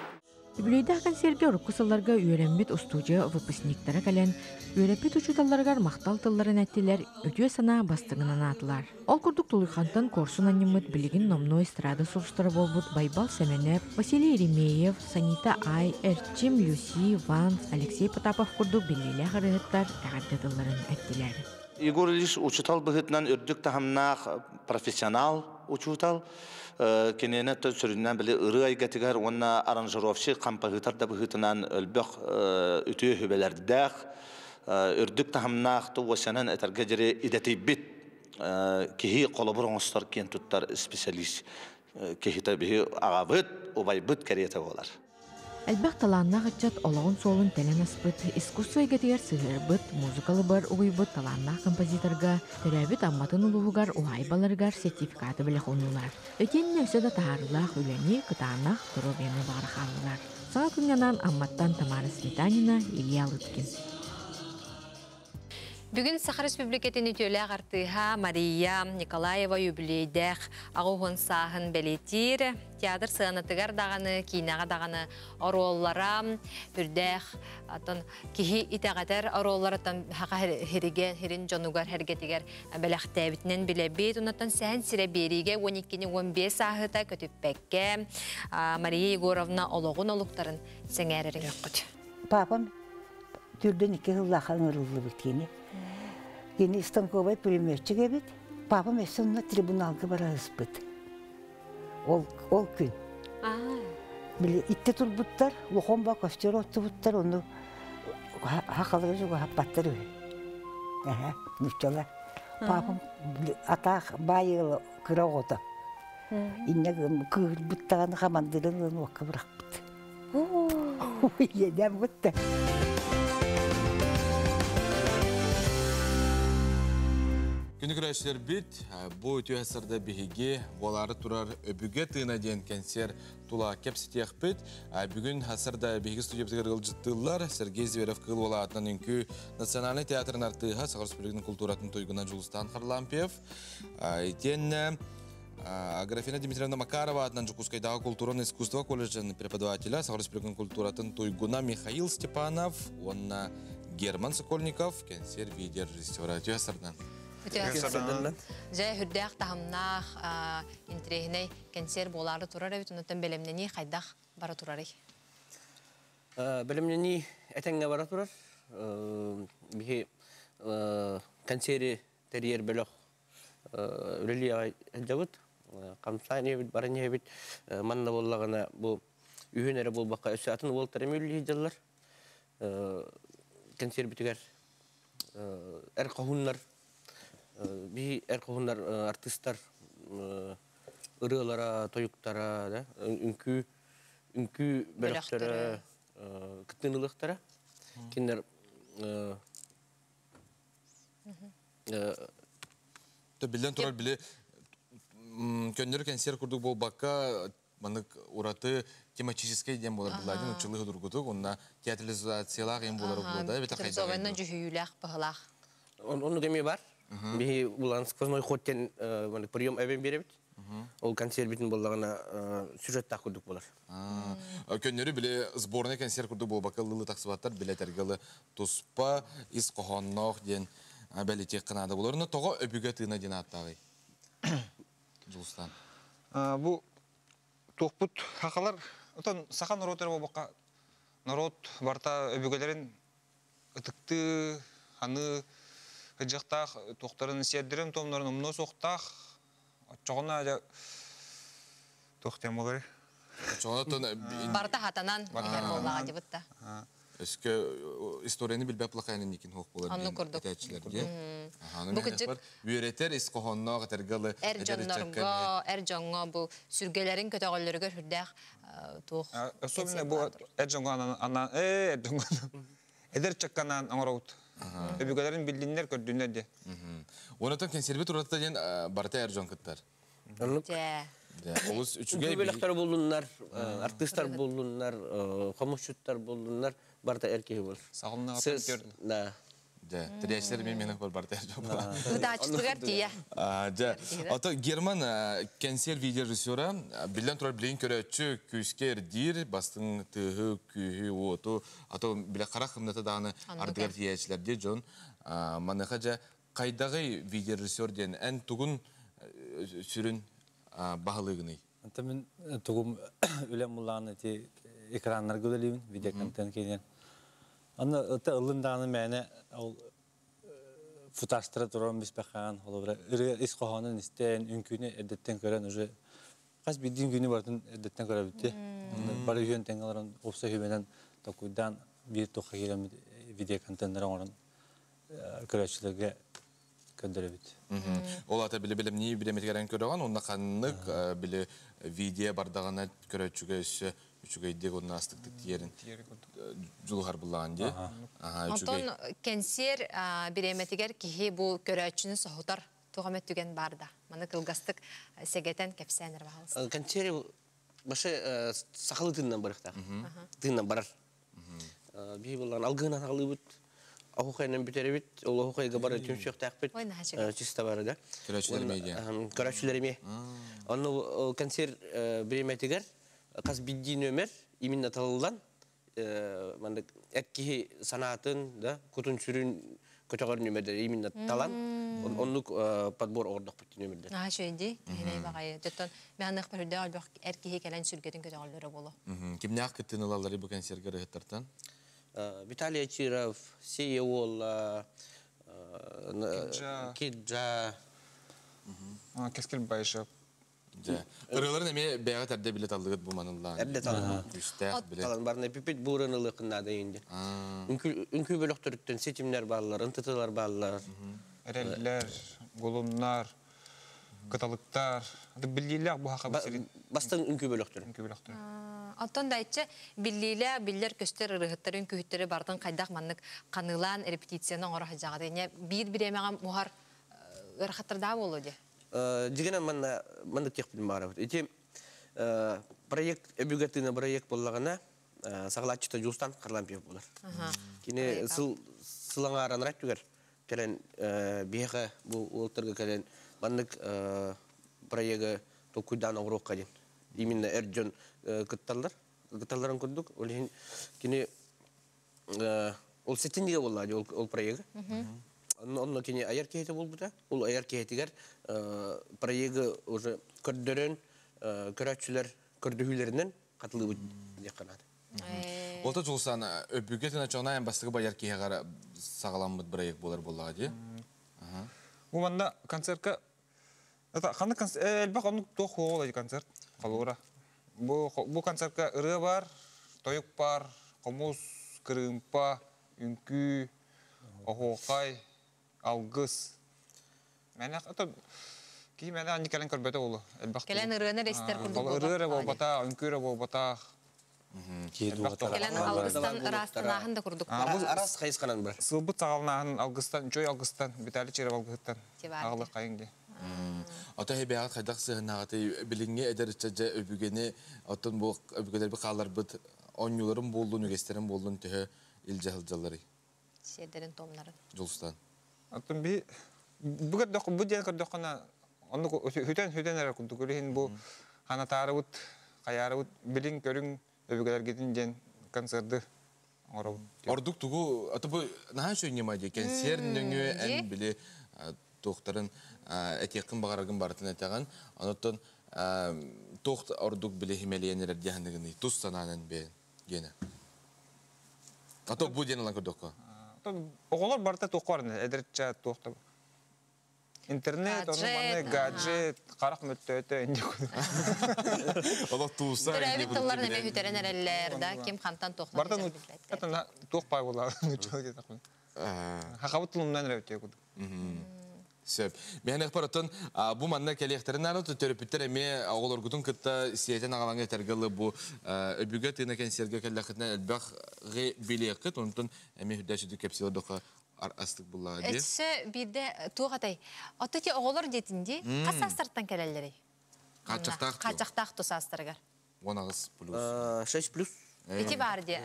Үбүлүөйдээх кэнсиэргэ урукку сылларга үөрэммит устуудьуйа выпускниктара кэлэн, үөрэппит учууталларыгар махтал тылларын эттилэр, үтүө санаа бастыҥын анаатылар. Ол курдук Тулуйхантан куорсун анньыммыт билигин номнуо эстрада сулустара буолбут Байбал Сэмэнэп, Василий Еремеев, Санита Ай, Эрчим, Люси, Ванс, Алексей Потапов курдук биллиилээх ырыаһыттар эҕэрдэ тылларын эттилэр. Егор Ильич учутал быһытынан үрдүк таһымнаах профессионал учуутал. Кинини сүрүннээн били ырыа эйгэтигэр уонна аранжировщик хампаһыытар да быһыытынан өлбөх үтүө сүбэлэрдээх, үрдүк таһымнаах туосянан этэргэ диэри идэтийбит киһи холобур оҥостор киэн туттар специалист киһитэ биһи аҕабыт, убайбыт кэриэтэ буолар. Элбэх талааннаах ыччат олоҕун суолун тэлэн аспыт, искусство эйгэтигэр сыһыарбыт, музыкалыбар угуйбут талааннаах композиторга төрөөбүт Амматын улууһугар уһаайбаларыгар сертификаты бэлэх ууннулар. Итиэннэ өссө да таһаарыылаах үлэни, кытаанах доруобуйаны баҕара хааллылар. Саҥа күҥҥэ анаан Амматтан Тамара Сметанина, Илья Лыткин. Бүгүн Саха Республикатын үтүөлээх артыыһа Мария Николаева юбилейдээх аҕа сааһын бэлиэтиир. Театр сыанатыгар даҕаны, киинэҕэ даҕаны оруоллара үрдээх, атын киһи итэҕэтэр оруолларыттан хаха хиригэ хирин дьонугар хэргэтигэр бэлэхтээбитинэн билэбит. Онтон сэһэн сирэ биэриигэ 12-15 сааһыта көтүппэккэ Мария Егоровна олоҕун олуктарын сэҥээрэрин өккүт. Папам түрдөн икки сыллаах ыҥырыллыбыт кини. Кини станковай пулеметчик эбит. Папам өссө онно трибуналга бараһыспыт. Ол, ол күн. Били итте турбуттар, лохон ба костер оттубуттар, ону хахалары жуга хаппаттар үһү. Эһэ, нуччалар. Папам атаах баайыгала кыра оҕото. Инне кыырбыттаҕын хамандырын ылан уокка бырахпыт. Иэдэм бутта. Күнү көрөөччүлэрбит, бу үтүө сарда биһиги буолаары турар өбүгэ тыына диэн кэнсиэр тула кэпсэтиэхпит. Бүгүн сарда биһиги студиябытыгар ыалдьыттыыллар Сергей Зверев кыыл уолаатынан үҥкүү национальнай театрын артыыһа, Саха Республикатын культуратын туйгуна Дьулустаан Харлампьев, итиэннэ Аграфена Дмитриевна Макарова атынан Дьокуускайдааҕы культураны искусство колледжын преподавателя, Саха Республикатын культуратын туйгуна Михаил Степанов уонна Герман Сокольников, кэнсиэр видеорежиссера. Үтүө сардан. Дьэ, хүрдээх таһымнаах интириэһинэй кэнсиэр буолаары турар эбит, онтон бэлэмнэнии хайдах бара турарый? Бэлэмнэнии этэҥҥэ бара турар. Биһи кэнсиэри тэрийэр бөлөх үлэлии сылдьабыт. Хамсаан иһэбит, баран иһэбит. Манна буоллаҕына бу үһүн эрэ буолбакка өссө атын уолтар эмиэ үлэлии сылдьаллар. Кэнсиэрбитигэр эр хоһууннар, биһи эр хоһууннар артыыстар ырыалара, тойуктара, да, үҥкүү үҥкүү бөлөхтөрө кыттыыны ылыахтара. Кинилэр Биллэн турар, били көннөрү кэнсиэр курдук буолбакка, маннык ураты тематическай диэн буолар булладин учулы худургутук, онна театрализациялаах ем буолар булда, бите хайда. Дьүһүйүүлээх баһылаах. Онну кеме бар. Биһи булан сквозной ход тен прием эбен беребит. Ол консерв битин боллагана сюжеттах курдук болар. Көннөрү биле сборный консерв курдук болбакка лылы таксыбаттар биле тергалы туспа ис кохоннох диэн бэлитиэх кынаада болор. Но тоҕо өбүгэ тыына диэн аттаагый? Жулустан. Бу туохпут хахалар, отон саха норуотар болбакка народ барта өбүгэлерин ытыкты, ханы хыджактаах, туохтарын сиэрдерин томнорун умнуо суохтаах, оччоҕуна туохтем болар. Барта хатанан иһэр буоллаҕа дибытта. Өскө историяны билбэп лакайнын никин хоқ болар. Онну курдук. Бу кыджык үөретер ис кохонноох этергалы эр дьоннорго, эр дьоҥҥо бу сүргэлэрин көтөҕөллөрүгэр хүрдээх туох. Особенно бу эр дьоҥҥо анан эр дьоҥҥо эдэр чакканан оҥороут. Өбүгэлэрин биллиннер көрдүннэр де. Онотон консервит урата диэн барыта эр дьон кыттар. Олус үчүгэй бөлөхтөр буллуннар, артистар буллуннар, хомусчуттар буллуннар, барыта эр киһи бол. Да. Дьэ, тирээчилер мен менен бар барыта эр дьон була. Ытааччытыгар тиийэ. Дьэ, ото Герман кэнсиэр видеорежиссера биллэн турар билин көрөөччү күүскэ эрдиир, бастың тыыһы, күүһү, уоту, ато биле қара хымната дааны ардыгар тиээчилер дии дьон. Маныха дьэ кайдагы видеорежиссер диэн эн тугун сүрүн баһылыгыный? Anta мен тугум үлем буллааны ти экраннар гөлелибин, видеоконтент кейден. Аны ыта ылын дааны мәне ол Футаштара туран биспэхаан, холобура ырыа ис хоһоонун истэн, үҥкүүнү эрдэттэн көрөн уже хас биирдии үҥкүүнү барытын эрдэттэн көрөбүт. Бары үһүөн тэҥҥэ олорон уопсай сүбэнэн толкуйдаан биир туохха киирэммит видеоконтеннары оҥорон көрөөччүлэргэ көрдөрөбүт. Ол ата били билимнии биремитигэрэн көрөҕөн, онно ханнык били видео бардаҕына көрөөччүгэ өссө үчүгэйдик онно астыктык тиэрин дьулуһар буллаҕын дии. Онтон кэнсиэр бириэмэтигэр киһи бу көрөөччүнү соһутар туох эмэ түгэн бар да. Маны кылгастык сэгэтэн кэпсээн эрэ баһалыста. Кэнсиэри башы сахалыы тыыннан барыахтаах. Тыыннан барар. Биһи буллан алгыынан аҕалыыбыт, оһухайынан бүтэрэбит, ол оһухайга бары түмсүөхтээхпит. Чисто бары да. Көрөөччүлэр эмиэ. Көрөөччүлэр эмиэ. Онно концерт бириэмэтигэр хас биирдии нүөмэр именно талыллан маннык эр киһи санаатын да кутун сүрүн көтөҕөр нүөмэрдэр именно талан оннук подбор оҕордохпут нүөмэрдэр. Наһаа үчүгэй киһинэй баҕайы. Оттон мэханных бөрүрдээх өлбөх эр киһи кэлэн сүргэтин көтөҕөллөрө боло. Кимнээх кыттыыны ылаллары бу концертка ырыһыттартан? Виталий Ачиров, Сия Уолла, Киджа, Кескил Байшев. Ырыаларын эмиэ бэйэҕит эрдэ билэ таллыгыт бу маныллаан. Эрдэ талан. Күүстээх билэ. Талан барна пипит бууран ылыахын наада инде. Үҥкүү бөлөхтөрүттэн ситимнер бааллар, ынтытылар бааллар. Эрэллэр, гулуннар, кыталыктар. Биллиилээх бу хака Бастан үҥкүү бөлөхтөрү. Үҥкүү бөлөхтөрү. Оттон дайчы биллиилэ биллер көстөр ырыһыттар үҥкүүһүттэрэ бартын хайдах маннык канылаан репетицияны оҥоро сылдьаҕыт. Ине биир бириэмэҕэ муһар ырахаттардаа буолуо дии. Дьигэнэн манна маннык тиэхпитин баарабыт. Ити проект өбүгэ тыына проект буоллаҕына саҕалааччыта Дьулустан Харлампьев буолар. Кини сыл сылаҥааранара түгэр кэлэн биһиэхэ бу уолтарга кэлэн маннык проегы толкуйдаан оҥоруохха диэн. Именно эр дьон кытталлар. Кытталларын курдук. Ол иһин кини ол сэтиннигэ буолла ол проегы. Онно кини айар киһитэ буолбута. Ол айар киһитигэр проегы уже көрдөрөн, көрөөччүлэр көрдөһүүлэринэн хатылыыбыт диэххэ наада. Олта Жулсан өбүгэ тына чонаайан бастыгы баяр киһиҕэр саҕаламмыт проект буолар буоллаҕа дии. Бу манна концертка это ханна элбэх оннук туох хуоҕул концерт холура. Бу концертка ырыа бар, тойук бар, хомус, кырыымпа, үҥкүү, оһуохай, алгыс. Мэнэх это киһи мэнэ анни кэлэн көрбөтө болу. Элбэх Кэлэн ырыаны рестер курдук Ырыа эрэ буолбата, үҥкүү эрэ буолбатах. Кэлэн алгыстан ыраастанааһын да курдук. Арас хайысқанан бар. Сылбыт саҕалнааһын алгыстан, чой алгыстан, Виталий Черев алгыһыттан. Аҕылы хайын ди. Ото хебэҕит хайдах сыһыннаҕыты билиҥҥи эдэр ыччат өбүгэни оттон бу өбүгэлэрби хааларбыт онньуларын буоллун, үгэстэрин буоллун төһө илдьэ сылдьалларый? Сиэрдэрин томнарын. Жулустан. Оттон би бу көрдөх бу диэн көрдөххүнэ оннук хүтэн хүтэн эрэ курдук үлүһүн бу ханатаарыбыт хайаарыбыт билин көрүҥ өбүгэлэргитин диэн концерты оҥоробут. Ордук тугу аты бу наһаа үчүгэй дии кэнсиэр нөҥүө эн били туохтарын этиэххин баҕараргын барытын этэҕин. Онуттан туох ордук били химэлиэн эрэр диэхыныгыный тус санаанан бэйэн гиэнэ. Ато бу диэн ылан көрдөххө. Оҕолор барыта туохха барна эдэрчэ туохта Интернет, ону маны гаджет, харах мөттөөтө инде. Олох тууса. Төрөөбүт тылларын эмэ хүтэрэн эрэллэр да, ким хантан туохтан Бартан это туох пай була, нуччалар кетақпын. Хахабыт тылымнан эрэ кудук. Сөп. Мен барытын бу манна кэлиэхтэрин наада төрөппүттэр эмиэ оҕолоргутун кытта сиэтэн аҕалаҥа этэргэлы бу өбүгэ тыына кэнсиэргэ кэллэххитинэ элбэх билиэххит, онтон эмиэ үрдээччи кэпсиэлэр доха астык буллаҕа дии. Өссө биирдэ туох атай. Отто ти оҕолор диэтин дии. Хас саастартан кэлэллэрий? Хааччахтаах. Хааччахтаах ту саастарыгар. 18 плюс. 6 плюс. Ити бар ди.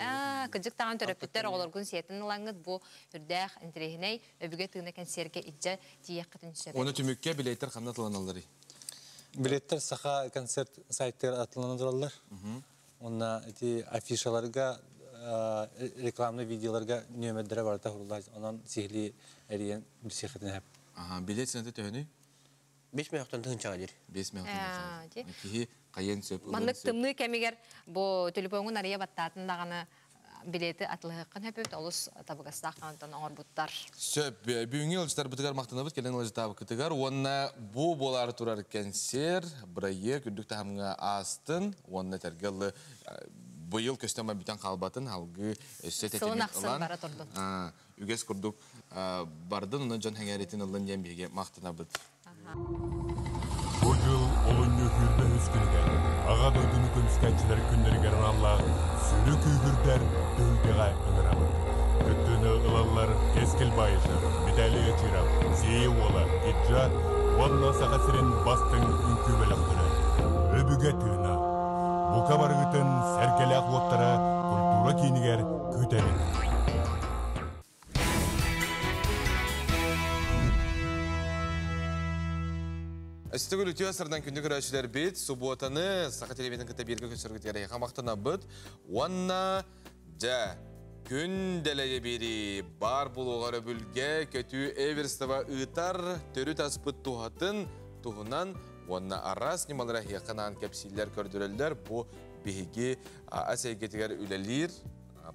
Кыдьык таҕан төрөппүттэр оҕолоргун сиэтин ылаҥҥыт бу үрдээх интириэһинэй өбүгэ тыына кэнсиэргэ иджа тиийэххитин сөп. Оны түмүккэ билеттер ханна тыланалларый? Билеттер Саха концерт сайттар атыланан тураллар. Онна ити афишаларга, рекламный видеоларга нөмердere барыта хуруллар. Онон сихли эриен бисихетин хеп. Ага, билет сенте төһөнүй? 5 миллионтан тыһынчаға дер. 5 миллион. Киһи кайын сөп. Маннык тымныы кэмигэр бу телефоҥун арыйа баттаатын даҕаны билети атылыһыккын хөпүт олус табыгастаах онтон оҥорбуттар. Сөп, бүгүҥҥү ыалдьыттарбытыгар махтанабыт, кэлэн ыалдьытаабыккытыгар уонна бу буолаары турар кэнсиэр, бырайыак үрдүк таһымҥа аастын уонна тэргэ ылы быйыл көстөн бүтэн хаалбатын, алгыы өссө Сылын тэтимин ахсын ылан бара турдун. Үгэс курдук бардын, онон дьон хэҥээритин ыллын диэн биһиги махтанабыт. Бу дьыл олунньу 23 күнүгэр Аҕа дойдуну көмүскээччилэр күннэригэр аналлаах сүрү күүһүрдэр түһүлгэҕэ ыҥырабыт. Кыттыыны ылаллар Кэскил Баишев, Виталий Очиров, Сиэйэ Уола, Киджа уонна Саха сирин бастыҥ үҥкүү бөлөхтөрө. Өбүгэ тыына. Бука барыгытын сэргэлээх уоттара культура киинигэр күүтэбит. Өстөгүл үтүө сырдан күндү көрөөчүлэрбит, субуотаны Саха телевидениетин кытта бииргэ көрсөргүтүгэр эһиэхэ махтанабыт. Уонна дьэ, күн дэлэйэ биэрии баар буолуоҕар өрөбүлгэ көтүү Эверстова ыытар төрүт аспыт туһатын туһунан уонна араас ньымалара эһиэхэ анаан кэпсииллэр, көрдөрөллөр. Бу биһиги ас эйгэтигэр үлэлиир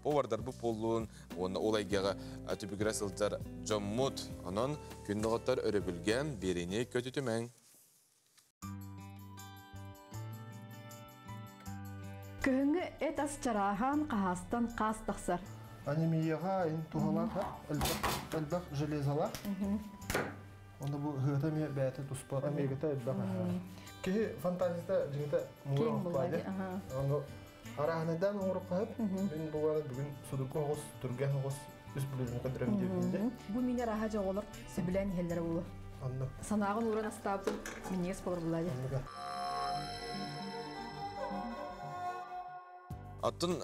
повардарбыт буоллун уонна ол эйгэҕэ түбүгүрэ сылдьар дьоммут. Онон күн доҕоттор өрөбүлгэ биэриини көтүтүмэҥ. Көһүҥҥү эт ас чарааһаан хаһаастан хаас тахсар. Анемияға ин туһалаах элбэх железалаах. Онда бу хыата эмиэ бэйэтэ туспа омегата элбэх. Киһи фантазията дьиҥитэ муура оҥорбаайда. Ону арааһынайдаан оҥорукка Мин бу бүгүн судургу оҕус, түргэн оҕус үс бүлүүнү көдөрөм диэбитинде. Бу мин арааһа дьоҕолор сөбүлээн иһэллэрэ буолуо. Онно. Санааҕын ууран астаабытын минньигэс болор булаа. Оттон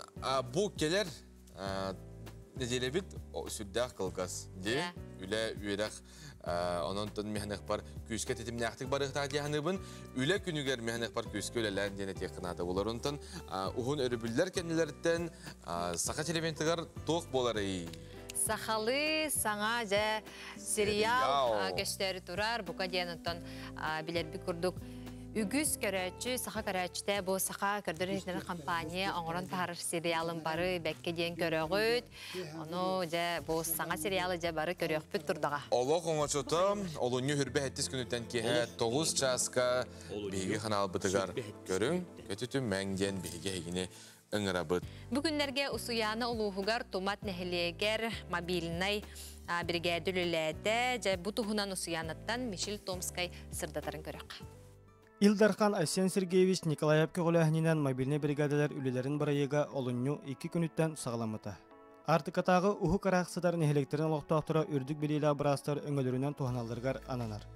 бу келер неделебит сүрдээх кылгас ди үлэ үөрэх онон тон механехпар күүскэ титимнээхтик барыахтаах диэханыбын үлэ күнүгэр механехпар күүскэ үлэлээн диэн этиэххэ болар. Онтон уһун өрөбүллэр кэннилэриттэн Саха телевидениетыгар туох буоларый? Сахалы саҥа дьэ сериал көстөөрү турар, бука диэн оттон билэрби курдук үгүс көрөөччү, саха көрөөччүтэ бу саха көрдөр компания оҥорон таһарар сериалын бары бэккэ диэн көрөҕүт. Ону дьэ бу саҥа сериалы дьэ бары көрүөхпүт турдаҕа. Олох оҥочото олунньу хүрбэ хэттис күнүттэн киэһэ 9 чааска биһиги ханаалбытыгар көрүҥ, көтүтүмэҥ диэн биһиги эһигини ыҥырабыт. Бу күннэргэ Усуйаана улууһугар Тумат нэһилиэгэр мобильнай бригада үлэлээтэ. Дьэ бу туһунан Усуйаанаттан Мишель Томскай сырдатарын көрөх. Ил Дархан Айсен Сергеевич Николаев көҕүлээһининэн мобильнай бригадалар үлэлэрин бырайыага олунньу 2 күнүттэн саҕаламмыта. Артыкатааҕы уһук ыраах сытар нэһилиэктэрин олохтоохторо үрдүк билиилээх быраастар өҥөлөрүнэн туһаналларыгар ананар.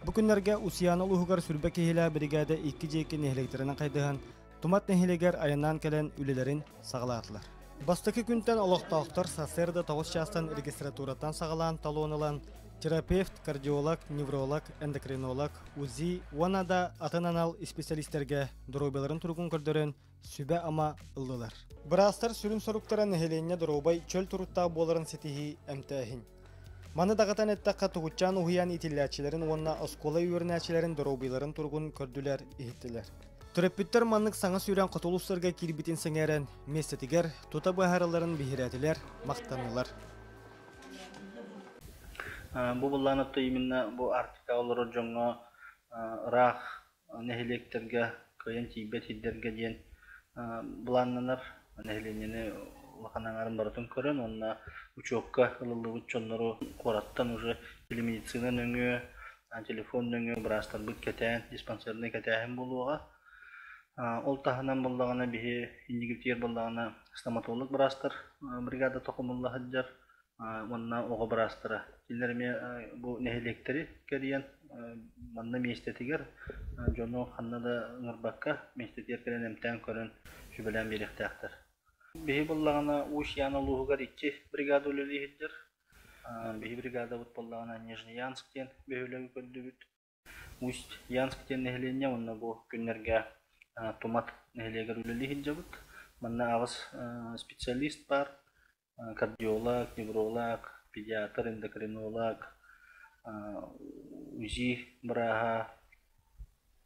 Бу күннэргэ Усуйаана улууһугар сүрбэ киһилээх бригада 2 дьиэки нэһилиэктэринэн хайдыһан Тумат нэһилиэгэр айаннаан кэлэн үлэлэрин саҕалаатылар. Бастакы күнтэн олохтоохтор сарсыарда 9 чаастан регистратураттан саҕалаан талон ылан терапевт, кардиолог, невролог, эндокринолог, УЗИ уонна да атын анал исписэлиистэргэ доруобуйаларын туругун көрдөрөн сүбэ-ама ыллылар. Быраастар сүрүн соруктара нэһилиэнньэ доруобай чөл туруктаах буоларын ситиһии, эмтээһин. Маны даҕатан эттэххэ, тугутчаан уһуйаан иитиллээччилэрин уонна оскуола үөрэнээччилэрин доруобуйаларын туругун көрдүлэр, иһиттилэр. Төрөппүттэр маннык саҥа сүүрэн хотулустарга киирбитин сэҥээрэн, миэстэтигэр тута быһааралларын биһирээтилэр, махтаннылар. Бу былаан именно бу Арктикаҕа олорор дьоҥҥо ыраах нэһилиэктэргэ кыайан тиийбэт сирдэргэ диэн былааннанар. Нэһилиэнньэни улахан аҥарын барытын көрөн уонна учуокка ылыллыбыт дьоннору куораттан уже телемедицина нөҥүө, телефон нөҥүө быраастарбыт кэтээн, диспансернай кэтээһин буолуоҕа. Ол таһынан буоллаҕына биһи иннигитигэр буоллаҕына стоматолог быраастар бригадата хомулла сылдьар уонна оҕо быраастара. Кинилэр эмиэ бу нэһилиэктэри кэрийэн манна миэстэтигэр дьону ханна да ыҥырбакка миэстэтигэр кэлэн эмтээн көрөн сүбэлээн биэриэхтээхтэр. Биһи буоллаҕына Усть-Ян улууһугар 2 бригада үлэлии сылдьар. Биһи бригадабыт буоллаҕына Нижнеянск диэн бөһүөлэги көрдүбүт. Усть-Янск диэн нэһилиэнньэ уонна бу күннэргэ Тумат нэһилиэгэр үлэлии сылдьабыт. Манна 8 специалист баар. Кардиолог, невролог, педиатр, эндокринолог, УЗИ бырааһа.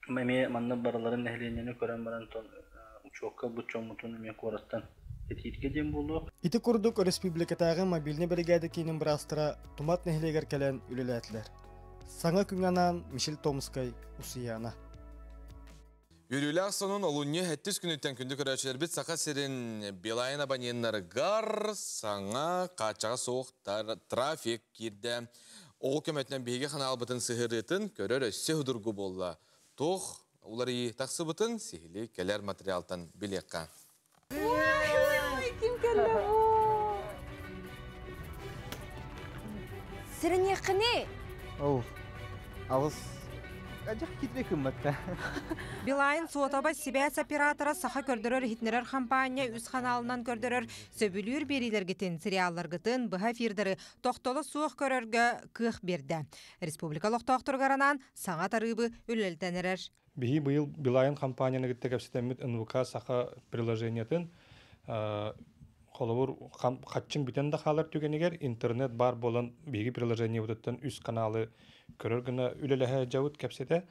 Эмиэ манна барыларын нэһилиэнньэни көрөн баран учуокка ылбыт дьоммутун эмиэ куораттан кэтииргэ диэн буолуо. Ити курдук өрөспүүбүлүкэтээҕи мобильнай биригээдэ киинин быраастара Тумат нэһилиэгэр кэлэн үлэлээтилэр. Саҥа күҥҥэ анаан Мишель Томскай, Усуйаана. Үөрүүлээх сонун олунньу сэттис күнүттэн күндү көрөөччүлэрбит Саха сирин Билайн абоненнарыгар саҥа хааччаҕа суох трафик киирдэ. Ол көмөтүнэн биһиги ханаалбытын сыһыарыытын көрөр өссө судургу буолла. Туох уларыйыы тахсыбытын сиһилии кэлэр материалтан билиэххэ. Ким кэллэ бу? Сириниэххини! Ол, алыс ажах китре кымматта. Билайн суотабай сибээс оператора Саха көрдөрөр-иһитиннэрэр хампаанньа үс ханаалынан көрдөрөр сөбүлүүр биэриилэргитин, сериалларгытын, быһа эфирдары тохтоло суох көрөргө кыах биэрдэ. Республика олохтоохторугар анаан саҥа тарыыбы үлэлэтэн эрэр. Биһи быйыл Билайн компанияны кытта кэпсэтэммит НВК Саха приложениетын холобур хаччыҥ бүтэн да хаалар түгэнигэр интернет баар буолан биһиги приложениебытыттан үс каналы көрөр гына үлэлэһэ дьабыт кэпсэтэ.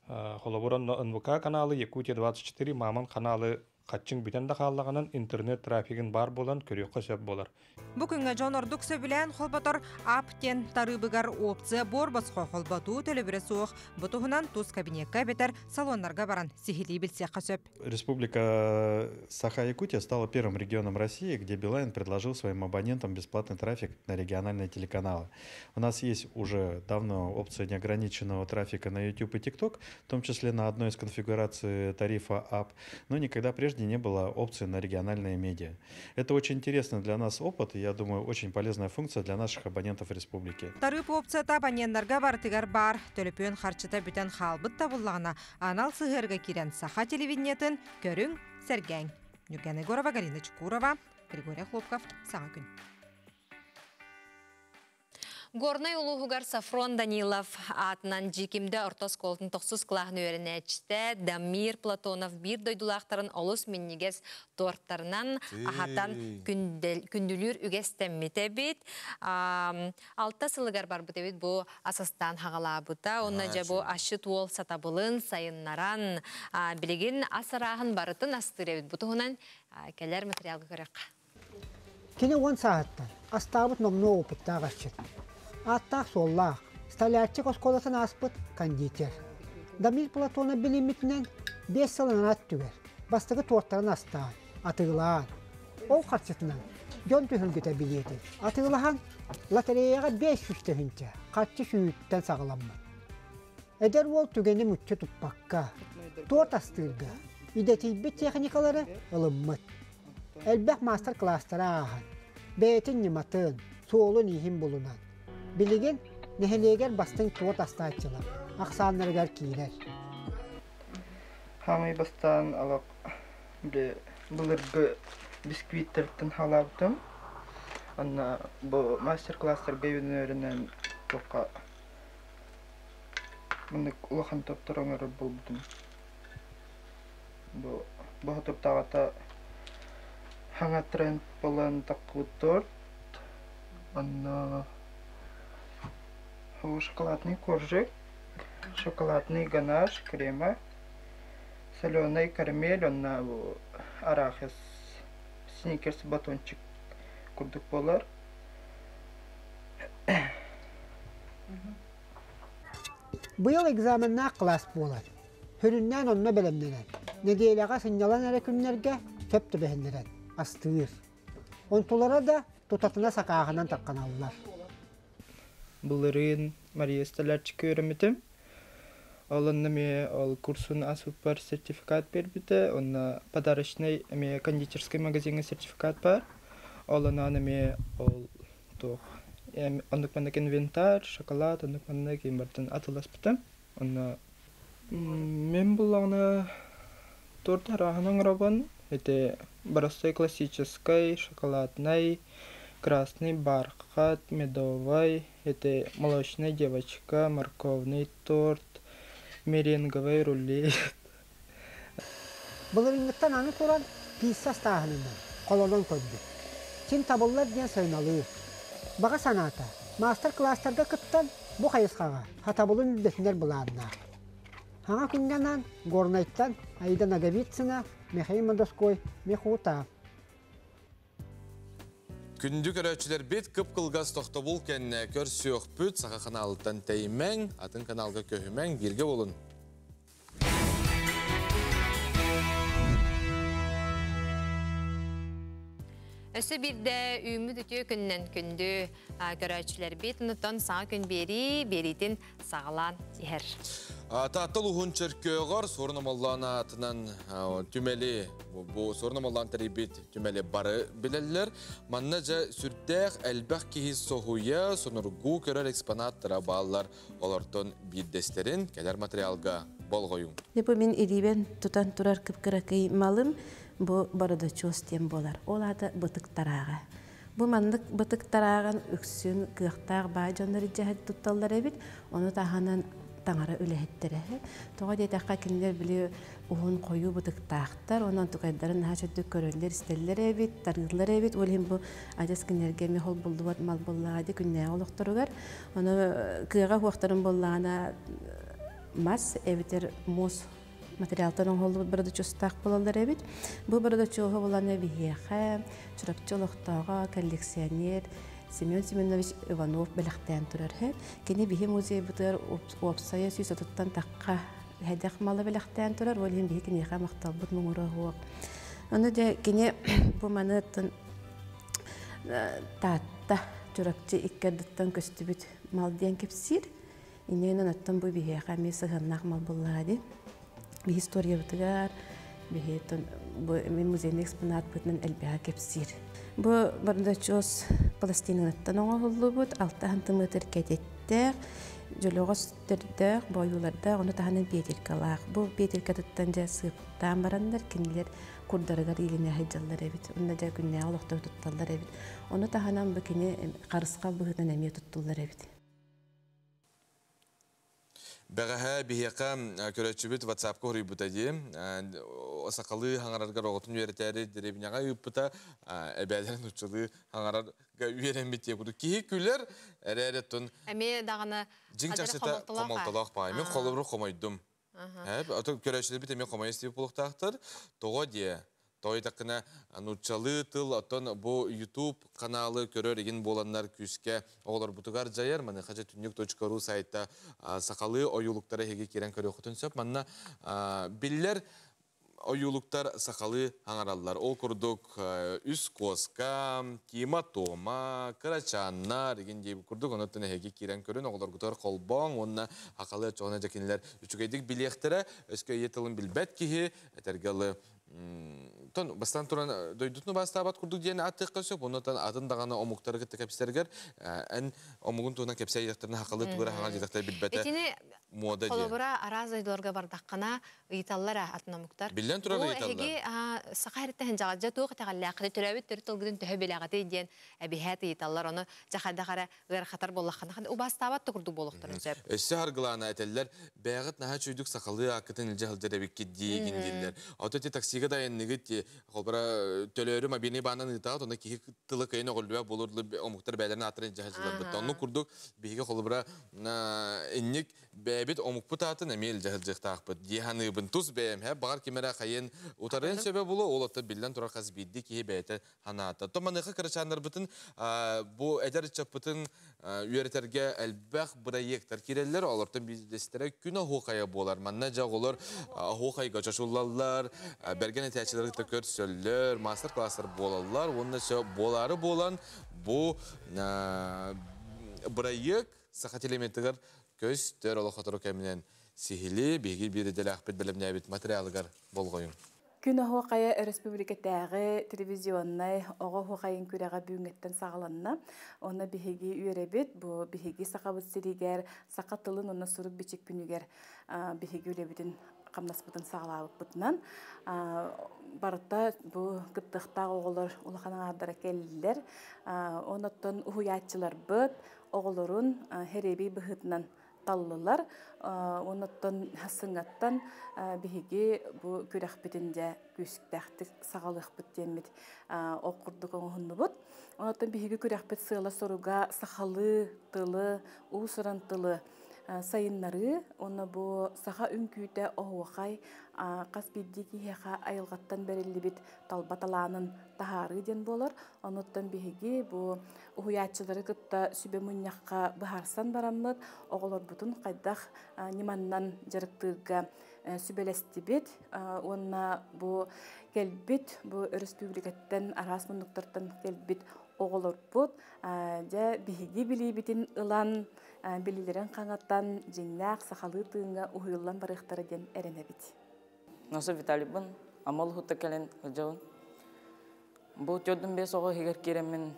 Холобур онно НВК каналы, Якутия 24, Мамон каналы хаччыҥ бүтэн да хааллаҕынан интернет трафигын баар буолан көрүөххэ сөп буолар. Бу күҥҥэ дьон ордук сөбүлээн холботор ап диэн тарыыбыгар опция буор босхо холботуу төлөбүрэ суох. Бу туһунан тус кабинекка эбэтэр салоннарга баран сиһилии билсиэххэ сөп. Республика Саха-Якутия стала первым регионом России, где Билайн предложил своим абонентам бесплатный трафик на региональные телеканалы. У нас есть уже давно опция неограниченного трафика на YouTube и TikTok, в том числе на одной из конфигураций тарифа АП, но никогда прежде не было опции на региональные медиа. Это очень интересный для нас опыт и, я думаю, очень полезная функция для наших абонентов республики. Тарыып опцията абоненнарга барытыгар баар. Төлөпүөн харчыта бүтэн хаалбыт да буоллаҕына, анал сыһыарга киирэн саха телевидениетын көрүҥ, сэргээҥ. Нюргана Егорова, Галина Чукурова, Григорий Хлопков, Саҥа күн. Горнай улууһугар Сафрон Данилов аатынан Дьиикимдэ орто оскуолатын тохсус кылааһын үөрэнээччитэ Дамир Платонов биир дойдулаахтарын олус минньигэс туортарынан аһатан күндүлүүр үгэстэммит эбит. Алта сылыгар барбыт эбит бу асастаан хаҕалаабыта. Онно дьэ бу асчыт уол сатабылын сайыннаран билигин ас арааһын барытын астыыр эбит. Бу туһунан кэлэр материалга көрөххө. Кини уон сааһыттан астаабыт номнуо опыттаах асчыт. Ааттаах-суоллаах, Столярчик оскуолатын ааспыт кондитер. Дамир Платонов билиммитинэн биэс сыл анараа өттүгэр бастакы туортарын астаан, атыылаан, ол харчытынан дьон түһүлгэтэ билиэтин атыылаһан лотереяҕа 500 тыһыынча харчы сүүрүттэн саҕаламмыт. Эдэр уол түгэни мүччү туппакка, туорт астыырга идэтийбит техникалары ылыммыт. Элбэх маастар-кылаастары ааһан, бэйэтин ньыматын, суолун-ииһин булунан, билигин нэһилиэгэр бастыҥ туорт астааччылар ахсааннарыгар киирэр. Хаамай бастаан олох былыргы бисквиттэртэн хаалаабытым. Онно бу мастер-класстарга үөрэнэн туохха маннык улахан топтор оҥорор буолбутум. Бу боһотуртаҕата хаҥа тренд буолан таххыбыт торт. Онно шоколадный коржик, шоколадный ганаш, крема, соленый карамель, онно бу арахис, сникерс батончик курдук буолар. Быйыл экзаменнаах кылаас буолар. Сүрүннээн онно бэлэмнэнэн, нэдиэлэҕэ сынньалаҥ эрэ күннэргэ сөп түбэһиннэрэн астыыр. Онтулара да тутатына сакааһынан тарҕаналлар. Былырыын Мария Столярчик үөрэммитим. Ол онно эмиэ ол курсун ааспыппар сертификат биэрбитэ. Онно подарочнай эмиэ кондитерскай магазиҥҥа сертификат баар. Ол онон эмиэ ол туох оннук маннык инвентарь, шоколад, оннук маннык барытын атыыласпытым. Онно мен буллаҕына торт арааһын оҥоробун. Ити простой классическай, шоколаднай, красный бархат, медовай, ити молочная девочка, морковный торт, меренговый рулет. Былырыыҥҥыттан аны туран пицца астааһынынан холонон көрбүт. Син табыллар диэн сыаналыыр. Баҕа санаата, маастар-кылаастарга кыттан бу хайысхаҕа хатабылын үрдэтинэр былааннаах. Хаҥа күҥҥэ анаан Горнайтан Аида Ноговицына, Михаил Модоской, Михута. Күндү көрөөччүлэр бит кып-кылгас тохтобул кэннэ көрсүөхпүт Саха каналыттан тэйимэҥ, атын каналга көһүмэҥ, бииргэ буолун. Өссө биирдэ үүммүт үтүө күнүнэн күндү көрөөччүлэрбит онуттан саҥа күн биэрии биэриитин саҕалаан иһэр. Таатта улууһун Чөркөөҕөр Суорун Омоллоон аатынан түмэли, бу Суорун Омоллоон тэрийбит түмэли бары билэллэр. Манна дьэ сүрдээх элбэх киһи соһуйа, сонургуу көрөр экспонаттара бааллар. Олортон биирдэстэрин кэлэр материалга болҕойуҥ. Бу мин илиибэн тутан турар кып-кыракый малым бу бородочуос диэн буолар. Ол аата бытык тарааҕа. Бу маннык бытык тарааҕын үксүн кыахтаах баай дьоннор илдьэ тутталлар эбит. Ону таһынан таҥара үлэһиттэрэ. Тоҕо диэтэххэ кинилэр били уһун хойуу бытыктаахтар, онон тукайдарын наһаа чөддүк көрөллөр, истэллэр эбит, тарыыллар эбит. Ол иһин бу адьас кинилэргэ эмиэ холбуллубат мал буоллаҕа дии күннээҕи олохторугар. Ону кыаҕа уохтарын буоллаҕына мас эбэтэр муос материалтан оҥоһуллубут бородочуостаах буолаллар эбит. Бу бородочуоһу булан биһиэхэ Чурапчы олохтооҕо коллекционер Семен Семенович Иванов бэлэхтээн турар. Кини биһи музейбытыгар уопсайа 130-тан тахха хэдэх малы бэлэхтээн турар. Ол иһин биһи киниэхэ махталбыт муҥура суох. Ону дьэ кини бу маны Таатта Чурапчы икки ардыттан көстүбүт мал диэн кэпсиир. Иннинэн оттон бу биһиэхэ эмиэ сыһыаннаах мал буоллаҕа дии. Биһи историябытыгар, биһи бу мин музейный экспонатпытынан элбэҕи кэпсиир. Бу бардачос пластинаттан оҥоһуллубут, алта сантиметр кэтиттээх, дьөлөҕөс төрдөөх, бойуулардаах, ону таһынан петелькалаах. Бу петелькатыттан дьэ сыыптаан бараннар кинилэр курдарыгар иилинэ сылдьаллар эбит. Онно дьэ күннээҕи олохтору тутталлар эбит. Ону таһынан бу кини харысхал быһыытынан эмиэ туттуллар эбит. Бэҕэһээ биһиэхэ көрөөччүбүт WhatsApp-ка хоруйбута дии. Сахалыы хаҥараргар оҕотун үөрэтээри дэриэбинэҕэ ыыппыта, эбээлэрин нууччалыы хаҥарарга үөрэммит диye курдук. Киһи күлэр, эрээри оттон Эмиэ даҕаны дьиҥ чахчыта хомолтолоох баҕайы. Мин холобуру хомойдум. Ото көрөөччүлэрбит эмиэ хомойо истибит буолуохтаахтар. Тоҕо диэ? Тоойдаххына нууччалыы тыл, оттон бу YouTube каналы көрөр игин буоланнар күүскэ оҕолорбутугар дьайар. Маныаха дьэ түннүк.ру сайта сахалыы ойуулуктары эһиги киирэн көрүөххүтүн сөп. Манна биллэр ойуулуктар сахалыы хаҥараллар. Ол курдук үс куоска, Тима Тома, Кырачааннар игин диэбит курдук онуттан эһиги киирэн көрүн оҕолоргутугар холбооҥ уонна сахалыы оччоҕуна дьэ кинилэр үчүгэйдик билиэхтэрэ. Өскө ийэ тылын билбэт киһи этэргэ ылы тон бастан туран дойдутун убаастаабат курдук диэн ааттыахха сөп. Оннуттан атын даҕаны омуктары кытта кэпсэтэргэр эн омугун туһунан кэпсээйдэхтэринэ сахалыы тугу эрэ хаҥа диэтэхтэрэ билбэтэ Итини муода диэн. Холобура араас дойдуларга бардаххына ыйыталлар атын омуктар. Биллэн турар Бу ыйыталлар. эһиги саха эриттэн дьаҕалдьа туох итэҕэллээххитий, төрөөбүт төрүт тылгытын төһө билэҕитий диэн эбиһээт ыйыталлар. Ону дьахайдах эрэ ыарахатар буоллаххына убаастаабат да курдук буолуохтарын сөп. Өссө харгылаана этэллэр, бэйэҕит наһаа үчүгдүк сахалыы ааккытын илдьэ сылдьар эбиккит диигин дииллэр. Ото ити таксига да айанныгыт ти холбора төлөөрү мобильный баанан ыытаҕыт, онно киһи тыла кыайан өҕүллүбэт буолур омуктар бэйэлэрин ааттарын илдьэ сылдьаллар. Оннук курдук биһиги холобура инник бэйэбит омукпут аатын эмиэ илдьэ сылдьыахтаахпыт дии саныыбын. Тус бэйэм, баҕар ким эрэ хайын утарыан сөбө буолуо, ол оттон биллэн турар хас биирдии киһи бэйэтэ санаата. То маныаха кырачааннарбытын бу эдэр ыччаппытын үөрэтэргэ элбэх бырайыактар киирэллэр. Олортон биирдэстэрэ күн оһуохайа буолар. Манна дьэ оҕолор оһуохайга чочуллаллар, бэргэн этээччилэри кытта көрсөллөр, мастер-класстар буолаллар. Уонна сөп буолаары буолан бу бырайыак Саха телеметигэр көстөр олох кэминэн сиһили биһиги биир идэлээхпит бэлэмнээбит материалыгар болҕойуҥ. Күн оһуохайа өрөспүүбүлүкэтээҕи телевизионнай оҕо оһуохайын күрэҕэ бүгүҥҥэттэн саҕаланна. Онно биһиги үөрэбит, бу биһиги сахабыт сиригэр саха тылын уонна сурук-бичик күнүгэр биһиги үлэбитин хамнаспытын саҕалаабыппытынан барыта бу кыттыахтаах оҕолор улахан аҥаардара кэллилэр. Онуттан уһуйааччыларбыт оҕолорун хэриэбий быһыытынан таллылар. Онуттан сыҥаттан биһиги бу күрэхпитин дьэ күүстээхтик саҕалыахпыт диэммит ол курдук оҥоһуннубут. Онуттан биһиги күрэхпит сыала-соруга сахалыы тылы, уус-уран тылы сайыннарыы, онно бу саха үҥкүүтэ оһуохай хас биирдии киһиэхэ айылҕаттан бэриллибит талба талаанын таһаарыы диэн буолар. Онуттан биһиги бу уһуйааччылары кытта сүбэ мунньахха быһаарсан бараммыт, оҕолорбутун хайдах ньыманнан дьарыктыырга сүбэлэстибит уонна бу кэлбит бу өрөспүүбүлүкэттэн араас муннуктартан кэлбит оҕолорбут дьэ биһиги билиибитин ылан билиилэрин хаҥатан дьиҥнээх сахалыы тыыҥҥа уһуйуллан барыахтара диэн эрэнэбит. Носов Виталийбын, Амал уһутта кэлэн сылдьабын. Бу төрдүн бес оҕо иһигэр киирэммин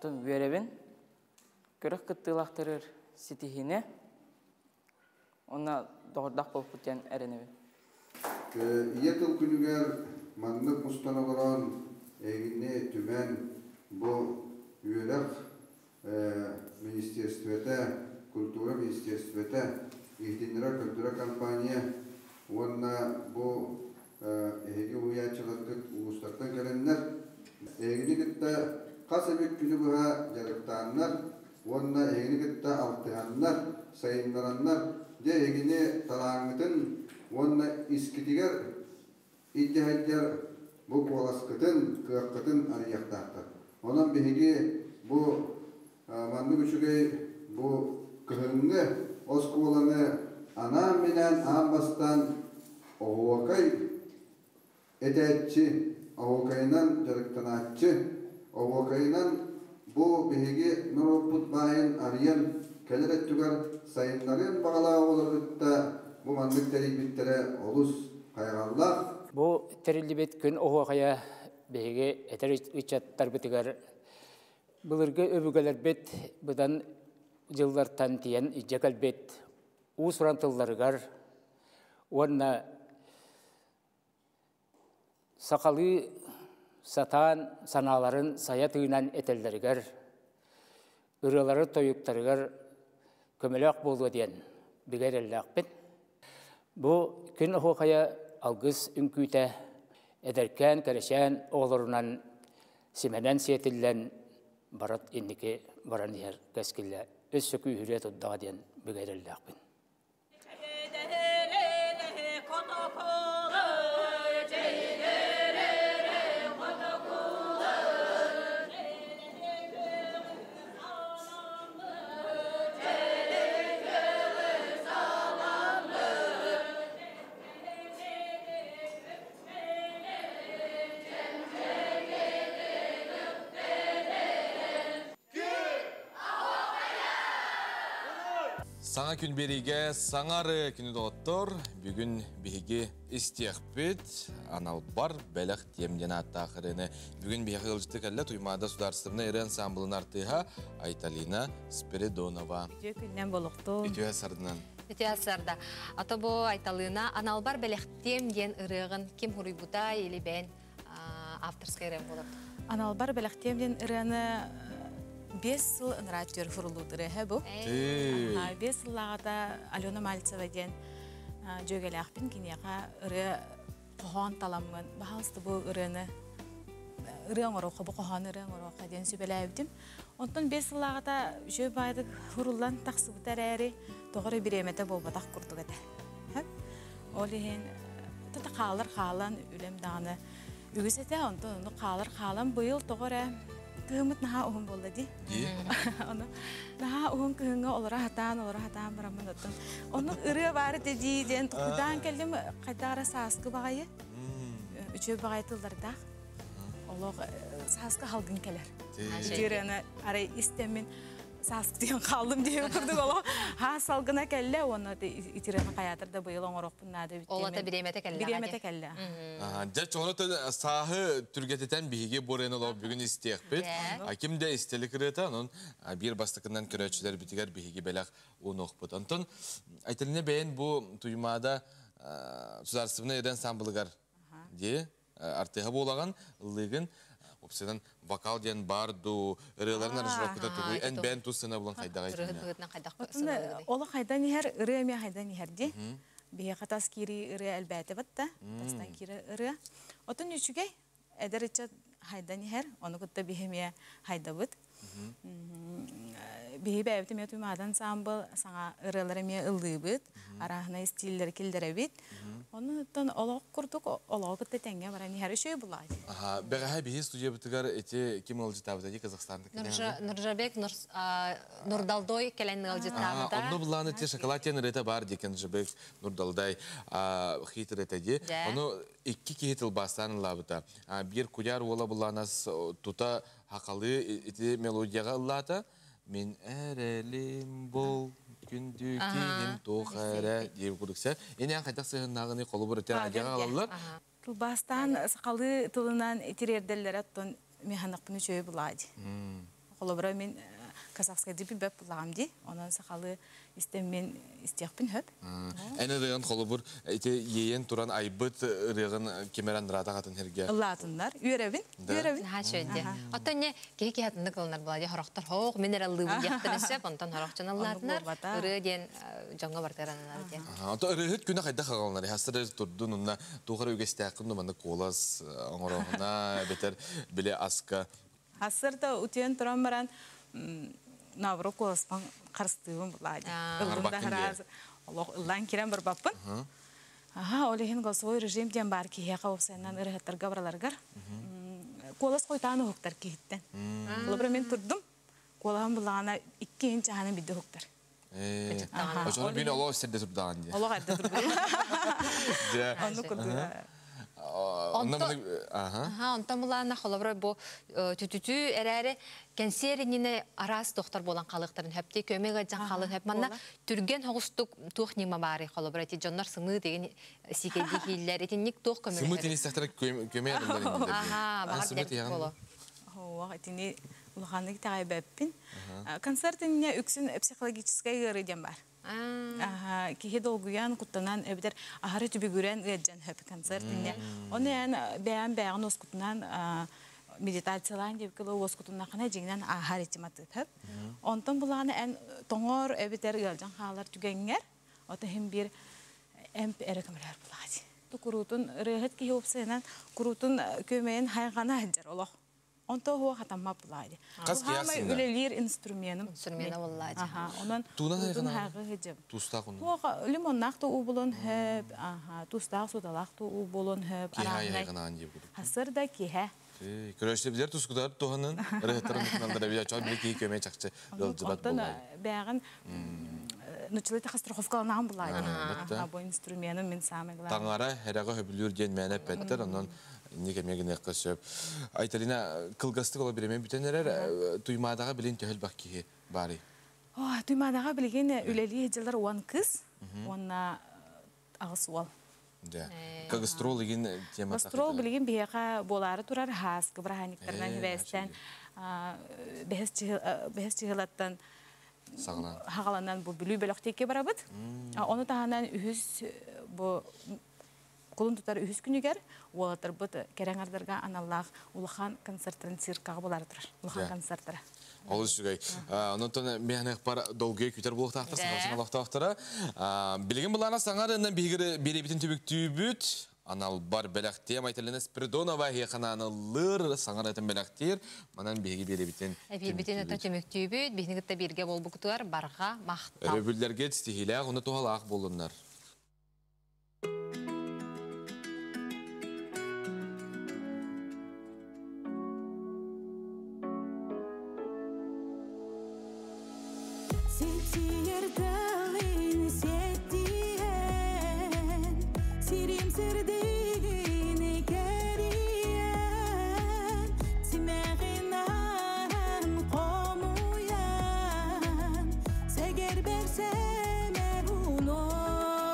үөрэбин. Күрэх кыттыылаахтарыр ситиһиини Онно доҕордоох буолбут диэн эрэнэбин. Ийэ тыл күнүгэр маннык мустан олорон эйигинни түмэн бу үөрэх министерствета, культура министерствета, иһитиннэрэр-көрдөрөр компания уонна бу эһиги уһуйааччыларгыт улуустартан кэлэннэр эһигини кытта хас эмит күнү быһа дьарыктааннар уонна эһигини кытта алтыһаннар, сайыннараннар, дьэ эһигини талааҥҥытын уонна искитигэр илдьэ сылдьар бу куоласкытын, кыаххытын арыйыахтаахтар. Онон биһиги бу маннык үчүгэй бу кыһыҥҥы оскуоланы анаан-минээн аан бастаан оһуокай этээччи, оһуокайынан дьарыктанааччы, оһуокайынан бу биһиги норуоппут баайын арыйан кэлэр өттүгэр сайыннарыан баҕалаах оҕолору кытта бу маннык тэрийбиттэрэ олус хайҕаллаах. Бу тэриллибит күн оһуохайа биһиги этэр ыччаттарбытыгар былыргы өбүгэлэрбит быдан дьыллартан тиийэн илдьэ кэлбит уус-уран тылларыгар уонна Сахалыы сатаан санааларын сайа тыынан этэллэригэр, ырыалары тойуктарыгар көмөлөөх буолуо диэн бигэ эрэллээхпин. Бу күн оһуохайа алгыс үҥкүүтэ эдэркээн кэрэчээн оҕолорунан симэнэн сиэтиллэн барат инники баран иһэр кэскилэ өссө күүһүрүө турдаҕа диэн бигэ эрэллээхпин. Саҥа күн биэриигэ саҥары күнү доҕоттор, бүгүн биһиги истиэхпит аналбар бэлэх тиэм диэн ааттаах ырыаны. Бүгүн биһиэхэ ыалдьыты кэллэ Туймаада судаарыстыбаннай ырыа ансаамбылын артыыһа Айталина Спиридонова. Үтүө күннэн болохтун. Үтүө сардынан. Үтүө сарда. Ато бу Айталина аналбар бэлэхтиэм диэн ырыаҕын ким хуруйбута или бэйэн авторскай ырыам болот? Аналбар бэлэхтиэм диэн ырыаны 5 сыл ыныраа түөр фурулуут ырыаһа бу. 5 сыллааҕыта Алена Мальцева диэн дьүөгэлээхпин киниэхэ ырыа хоһоон таламмын баһаалыста бу ырыаны ырыа оҥоруохха бу хоһоон ырыа оҥоруохха диэн сүбэлээбитим. Онтон 5 сыллааҕыта үчүгэй баайдык фуруллан тахсыбыта эрээри тоҕо эрэ бириэмэтэ буолбатах курдук этэ. Ол иһин тата хаалар хаалан үлэм даҕаны үгүс этэ, онтон ону хаалар хаалан быйыл тоҕо эрэ кыһыммыт наһаа уһун буолла дии. Ону наһаа уһун кыһыҥҥа олоро сатаан, олоро сатаан бараммын оттон оннук ырыа баар этэ дии диэн толкуйдаан кэллим, хайдах эрэ сааскы баҕайы, үчүгэй баҕайы тыллардаах. Олох сааскы халгын кэлэр. Ити арай истэммин сааскытыйан хааллым диэбит курдук олох хаас салгына кэллэ уонна итирэн хайаатар да быйыл оҥоруохпун наада эбит. Ол ата бириэмэтэ кэллэ. Бириэмэтэ кэллэ. Дьэ чоҕону сааһы түргэтитэн биһиги буорайын олох бүгүн истиэхпит. Ким да истели кырыата, онон биир бастакынан көрөөччүлэрбитигэр биһиги бэлэх уунуохпут. Онтон Айталина бэйэн бу Туймаада судаарыстыбаннай ырыа ансамблыгар дии артыыһа буолаҕын, ыллыыгын. Уопсайынан вокал диэн бар дуу, ырыаларын аранжировката тугуй, эн бэйэн тус сына булан хайдаҕай Ырыаһыт хайдах Олох хайдан иһэр, ырыа эмиэ хайдан иһэр дии. Биһиэхэ тас киирии ырыа элбээтэ батта, тастан киирэр ырыа. Отон үчүгэй, эдэр ыччат хайдан иһэр, ону кытта биһи эмиэ хайдабыт. Биһи бэйэбит эмиэ Туймаадан ансаамбыл саҥа ырыалары эмиэ ыллыыбыт, арааһынай стиллэри киллэрэбит. Онон олох курдук олоҕу кытта тэҥҥэ баран иһэр үчүгэй булаат. Аха, бэҕэһээ биһи студиябытыгар ити ким ыалдьытаабыта дии Казахстантан Нуржабек Нурдалдой кэлэн ыалдьыттаабыта. Онно булааны ти шоколад диэн ырыата баар дии Нуржабек Нурдалдай хит ырыата дии. Ону икки киһи тылбаастаан ыллаабыта. Биир куйаар уола булаанас тута хахалы ити мелодияҕа ыллаата. Мин эрэлим бол күндү киһим туох эрэ диир курдук. Инээн хайдах сыһыннааҕыны холобур ити радиоҕа аҕалаллар. Тылбаастаан сахалыы тылынан тириэрдэллэрэ оттон миэхэнэхпин үчүгэй булаа дии. Холобура мин казахскайдыы билбэт буллаҕым дии. Онон сахалыы истэн мин истиэхпин сөп. Эн ырыаҕын холобур ити иэйэн туран айбыт ырыаҕын ким эрэ андараатах атын сиргэ. Ыллаатыннар. Үөрэбин. Үөрэбин. Наһаа үчүгэй дии. Оттон не киһи киһи атыннык ылынар буолла дии. Хорохтор хоох мин эрэ ыллыыбын диэхтэрин сөп. Онтон хорох дьон ыллаатынар. Ырыа диэн дьоҥҥо барытыгар ананар диэн. Онтон ырыаһыт күнэ хайдах аҕалынар? Хастар турдун онно туох эрэ үгэстээххин ду маннык куолас оҥороһуна эбэтэр били аска. Хасырда утуйан туран баран наоборот куоласпын харыстыыбын булаа дии. Ыллым да хараас олох ыллаан киирэн барбаппын. Аха, ол иһин голосовой режим диэн баар киһиэхэ уопсайынан ырыһыттарга бараларыгар куолас хойтаан уһуктар киһиттэн. Холобура мен турдум, куолаһым буллаҕына икки иһин чаһаны бидде уһуктар. Очону бин олох сирде турдаҕын дии. Олох эрдэ турбут. Онну курдук. Онтон булаана холобура бу түтүтүү эрээри кэнсиэр иннинэ араас доктор буолан халыктарын хөпти көмө ыалдьан халык хөп манна түргэн хоҕустук туох ньыма баарый холобура ити дьоннор сымыы деген сиикэйдии кииллэр итинник туох көмөлөһөр Сымыы тинистэхтэрэ көмө ядымдар Аха, баҕар билэр боло. Оох, итини улаханнык итэҕэйбэппин. Концерт иннинэ үксүн психологическай ыарыы диэн баар. Аха, киһи долгуйан, куттанан, эбэтэр аһары түбүгүрэн ыалдьан хөп концерт иннинэ. Ону эн бэйэм бэйэҕин уоскутунан медитациялаан диэбиккэ уоскутуннаххына дьиҥинэн ааһар ити матыып хөп. Онтон булаҕына эн тоҥор эбэтэр ыалдьан хаалар түгэҥҥэр, ото иһин биир эмп эрэ көмөлөһөр булаҕа дии. Куруутун ырыаһыт киһи уопсайынан куруутун күөмэйин хайҕана сылдьар олох. Онто уһуох хатаммат булаа дии. Хас Хаамай киһи үлэлиир инструменым. Инструмена буоллаа дии. Аха, онон Туунан куруутун хайҕана хайҕыы сылдьабын. Туустаах унун. Туох лимоннаах да уу булуон сөп, аха, туустаах суудалаах да уу буолуон сөп, Киһи арааһынай. хайҕанаан диye курдук. Хасыр да киһэ. Көрөште тускутар туһанын ырыһыттарын тутуналлар эбит чон били киһи көмө чахчы ыалдьыбат Онтон буоллай. бэҕин нуччалыы страховкаланаан булаа дии. Бу инструменым мин самый главный. Таҥара эрэҕэ хөбүлүүр диэн мээнэ эппэттэр, онон инник эмиэ гыныахха сөп. Айталина кылгастык ола биремэ бүтэн эрэр Туймаадаҕа билин төһө элбэх киһи баарый? Туймаадаҕа билигин үлэлии сылдьаллар уон кыз уонна аҕыс уол. Да. Гастрол игин темата. Гастрол билигин биһиэхэ буолаары турар хааскы бырааһынньыктарынан хибээстэн бэһис чыһылаттан хагаланан бу Бүлүү бөлөхтиэкке барабыт. Ону таһынан үһүс бу кулун тутар үһүс күнүгэр уолаттарбыт кэрэҥ ардарга аналлаах улахан концерттарын циркаҕа буолаары турар. Улахан концерттара. Олус үчүгэй. Онтон миэхэнэхпар долгуйа күтэр буолуохтаахтар, саҥа олохтоохторо. Билигин былаана саҥарынан биһиги биэрэбитин түбүктүүбүт. Аналбар бэлэхтиэм Айталина Спиридонова хиэханааныллыр саҥаратын бэлэхтиир. Манан биһиги биэрэбитин Эбиирбитин өтө түмүктүүбүт, биһини кытта бииргэ буолбукутугар барҕа махтал. Өрөбүллэргэ тиһилээх, уну туһалаах буолуннар. Сипсиер тылын сеттиэн, Сирим сирдигин кэриэн, Симэҕин аһан хомуйан, Сэгэр бэрсэмэр унуон.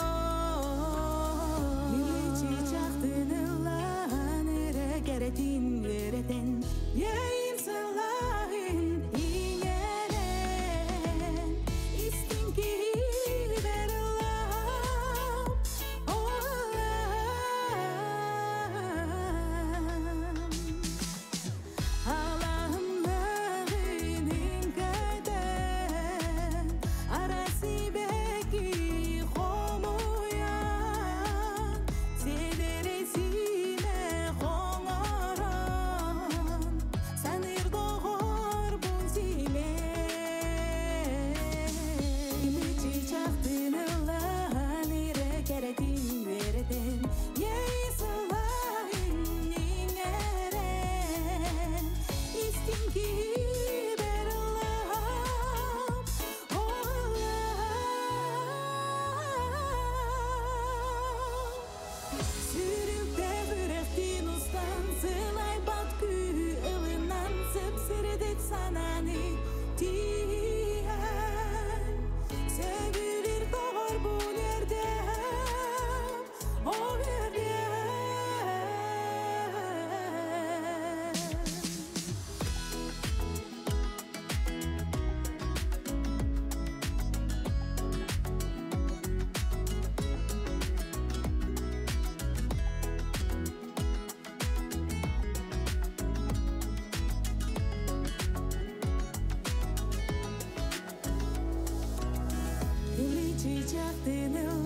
Тирдит сананы тиһэн Сөбүлүр тоҕор бун эрдэм О эрдэм. Чичактын.